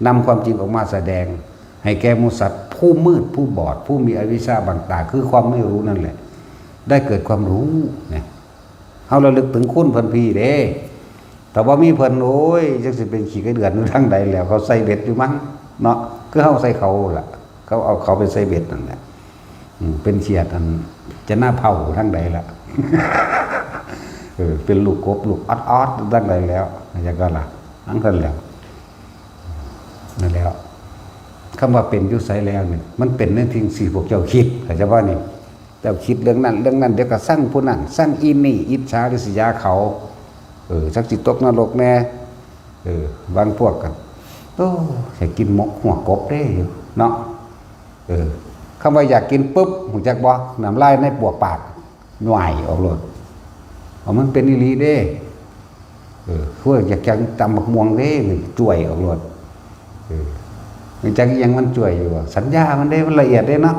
นำความจริงออกมาแสดง ให้แก่หมู่สัตว์ ผู้มืด ผู้บอด ผู้มีอวิชชาบังตา คือความไม่รู้นั่นแหละ ได้เกิดความรู้เนี่ย เฮาระลึกถึงคุณเพิ่นพี้เด้ ถ้าบ่มีเพิ่น โอ้ย จักสิเป็นขี้ไก่เดือนอยู่ทางใดแล้ว เขาใส่เบ็ดอยู่มั้ง เนาะ คือเฮาใส่เขาล่ะ เขาเอาเขาไปใส่เบ็ดนั่นแหละ อืม เป็นเขียดอันจะหน้าเผาทางใดล่ะ เออ เป็นลูกกบ ลูกออดๆทางใดแล้ว จักว่าล่ะ ทั้งนั้นแหล้ว นั่นแหล้ว คำว่าเป็นอยู่ไสแล้วนี่ มันเป็นในสิ่งที่พวกเจ้าคิด เข้าใจบ่นี่ เจ้าคิดเรื่องนั้นเรื่องนั้น เดี๋ยวก็ซังผู้นั้น ซังอีนี่ อิจฉาริษยาเขา เออ จักสิตกนรกแน่ เออ บางพวกก็ โอ้ อยากกินหมกหัวกบเด้ เนาะ เออ คำว่าอยากกินปุ๊บ ฮู้จักบ่ น้ำลายในปวกปาก ย่อยออกโลด เอามันเป็นอีหลีเด้ เออ พวกอยากกินตำบักม่วงเด้ นี่ จ่วยออกโลด เออ มันจักอิหยังมันจ่วยอยู่วะ สัญญามันเด้ มันละเอียดเด้เนาะ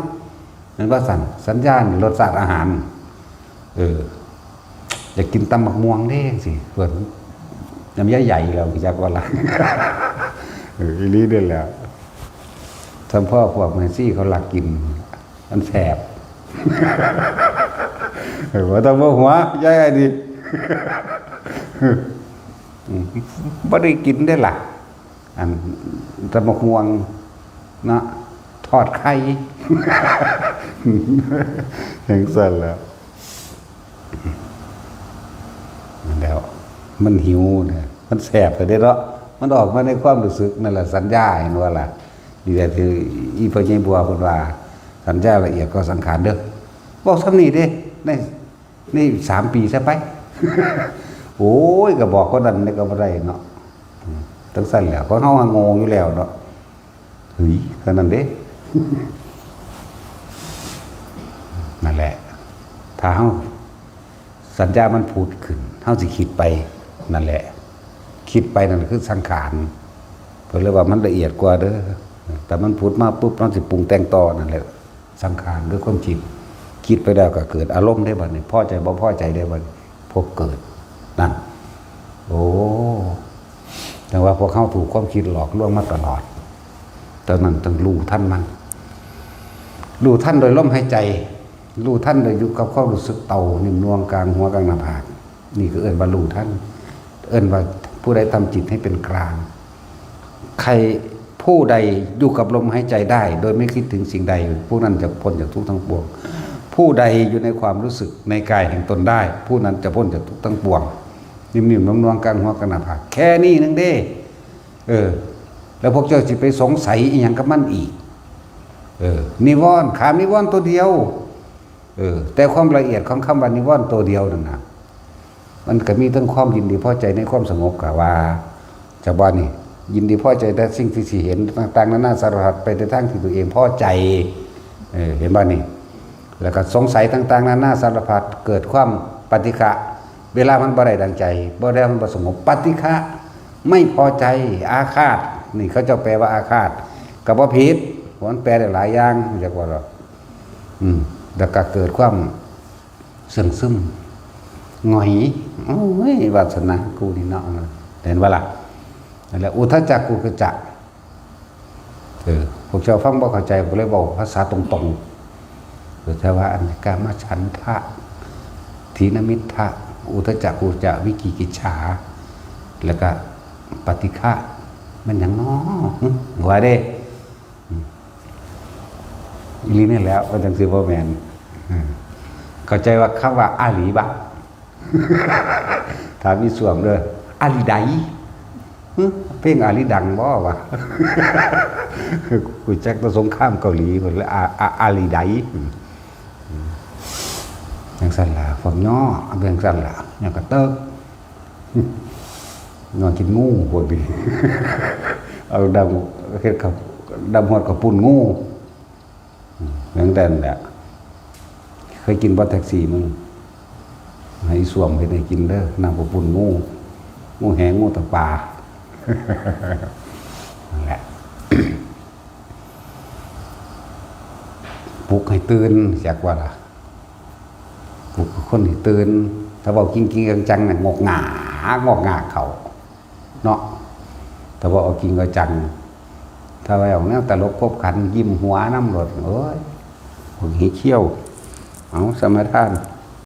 แม่นบ่ซั่น สัญญานี่รสชาติอาหาร เออ อยากกินตำบักม่วงเด้จังซี้ เพิ่น น้ำยาใหญ่แล้ว ฮู้จักบ่ล่ะ เออ อีหลีเด้อแหล้ว สำพ่อพวกแม่ชีเขาลักกิน มันแสบ เออ บ่ต้องมาหัว ยายอันนี้ อืม บ่ได้กินได้ล่ะ อันตำบักม่วงเนาะ ทอดไข่ จั่งซั้นแหล้ว นั่นแหล้ว มันหิวเนี่ย มันแสบไปเด้เนาะ มันออกมาในความรู้สึกนั่นแหละ สัญญา เห็นบ่ล่ะ นี่แหละที่อีพ่อใหญ่บัวเพิ่นว่า สัญญาละเอียดกว่าสังขารเด้อ เว้าส่ำนี้เด้ ใน นี่สามปีซะไป โอ้ย ก็บอกคนนั้นนี่ก็บ่ได้เนาะ อืม จั่งซั้นแหละ เพราะเฮาโง่อยู่แล้วเนาะ เฮ้ย เท่านั้นเด้ นั่นแหละ ถ้าเฮา สัญญามันผุดขึ้น เฮาสิคิดไป นั่นแหละ คิดไปนั่นคือสังขาร เพิ่นเลยว่ามันละเอียดกว่าเด้อ แต่มันผุดมาปุ๊บ เฮาสิปรุงแต่งต่อ นั่นแหละ สังขารคือความคิด คิดไปแล้วก็เกิดอารมณ์ได้บัดนี้ พอใจบ่พอใจได้บัดนี้ พบเกิด นั่น โอ้ แต่ว่าพวกเฮาถูกความคิดหลอกลวงมาตลอด ตอนนั้นต้องรู้ทันมัน รู้ทันโดยลมหายใจ รู้ทันโดยอยู่กับความรู้สึกเตานิ่มนวลกลางหัวกลางหน้าผาก นี่ก็เอิ้นว่ารู้ทัน เอิ้นว่าผู้ใดทำจิตให้เป็นกลาง ใครผู้ใดอยู่กับลมหายใจได้ โดยไม่คิดถึงสิ่งใด ผู้นั้นจะพ้นจากทุกข์ทั้งปวง ผู้ใดอยู่ในความรู้สึกในกายแห่งตนได้ ผู้นั้นจะพ้นจากทุกข์ทั้งปวง นิ่มๆนวลๆกลางหัวกลางหน้าผาก แค่นี้นึงเด้ เออ แล้วพวกเจ้าสิไปสงสัยอีหยังกับมันอีก เออ นิวรณ์ ขามนิวรณ์ตัวเดียว เออ แต่ความละเอียดของคำว่านิวรณ์ตัวเดียวนั่นนะ มันก็มีทั้งความยินดีพอใจในความสงบ กะว่า จากว่านี่ ยินดีพอใจแต่สิ่งที่สิเห็นต่างๆนานาสารพัด ไปในทางที่ตัวเองพอใจ เออ เห็นบ่นี่ แล้วก็สงสัยต่างๆนานาสารพัด เกิดความปฏิฆะ เวลามันบ่ได้ดังใจ บ่ได้มันบ่สงบ ปฏิฆะ ไม่พอใจ อาฆาต นี่เขาเจ้าแปลว่าอาฆาต ก็บ่ผิด เพราะมันแปลได้หลายอย่าง อยากว่าหรอก อืม แล้วก็เกิดความเสื่องซึม หงอย โอ้ย วาสนากูนี่เนาะ เห็นบ่ล่ะ นั่นแหละ อุทธัจจะ กุกุจจะ เออ พวกเจ้าฟังบ่เข้าใจ ก็เลยเว้าภาษาตรงๆ เออ แต่ว่าอันนี้ กามฉันทะ ถีนมิทธะ อุทธัจจะ กุกุจจะ วิจิกิจฉา แล้วก็ปฏิฆะ มันหยังน้อ หึ ว่าเด้ อืม อีหลีนี่แหละ ว่าจังซี่บ่แม่น เออ เข้าใจว่าคำว่าอาหลีบ่ ถามอีส้วมเด้อ อาหลีใด หึ เพลงอาหลีดังบ่วะ กูจักแต่สงครามเกาหลีพุ้นแหละ อา อา อาหลีใด อืม จังซั่นล่ะ พวกย่อ เป็นจังซั่นล่ะ ย่อกระเติก ย่อกินงูพวกนี้ เอาดำ เฮ็ดกับ ดำฮอดกับปุ้นงู อืม จังซั่นแหละ เคยกินบ่แท็กซี่มึง ให้อีส้วมเฮ็ดให้กินเด้อ น้ำข้าวปุ้นงู งูแหง งูตะปา นั่นแหละ ปลุกให้ตื่น จักว่าล่ะ ปลุกคนให้ตื่น ถ้าเว้าจริงๆจังๆน่ะ งอกง่า งอกง่าเข้า เนาะ ถ้าเว้าเอาจริงเอาจัง ถ้าเว้าแนวตลกขบขัน ยิ้มหัวนำโลด โอ้ย พวกนี้เขี้ยว เอา สมาทาน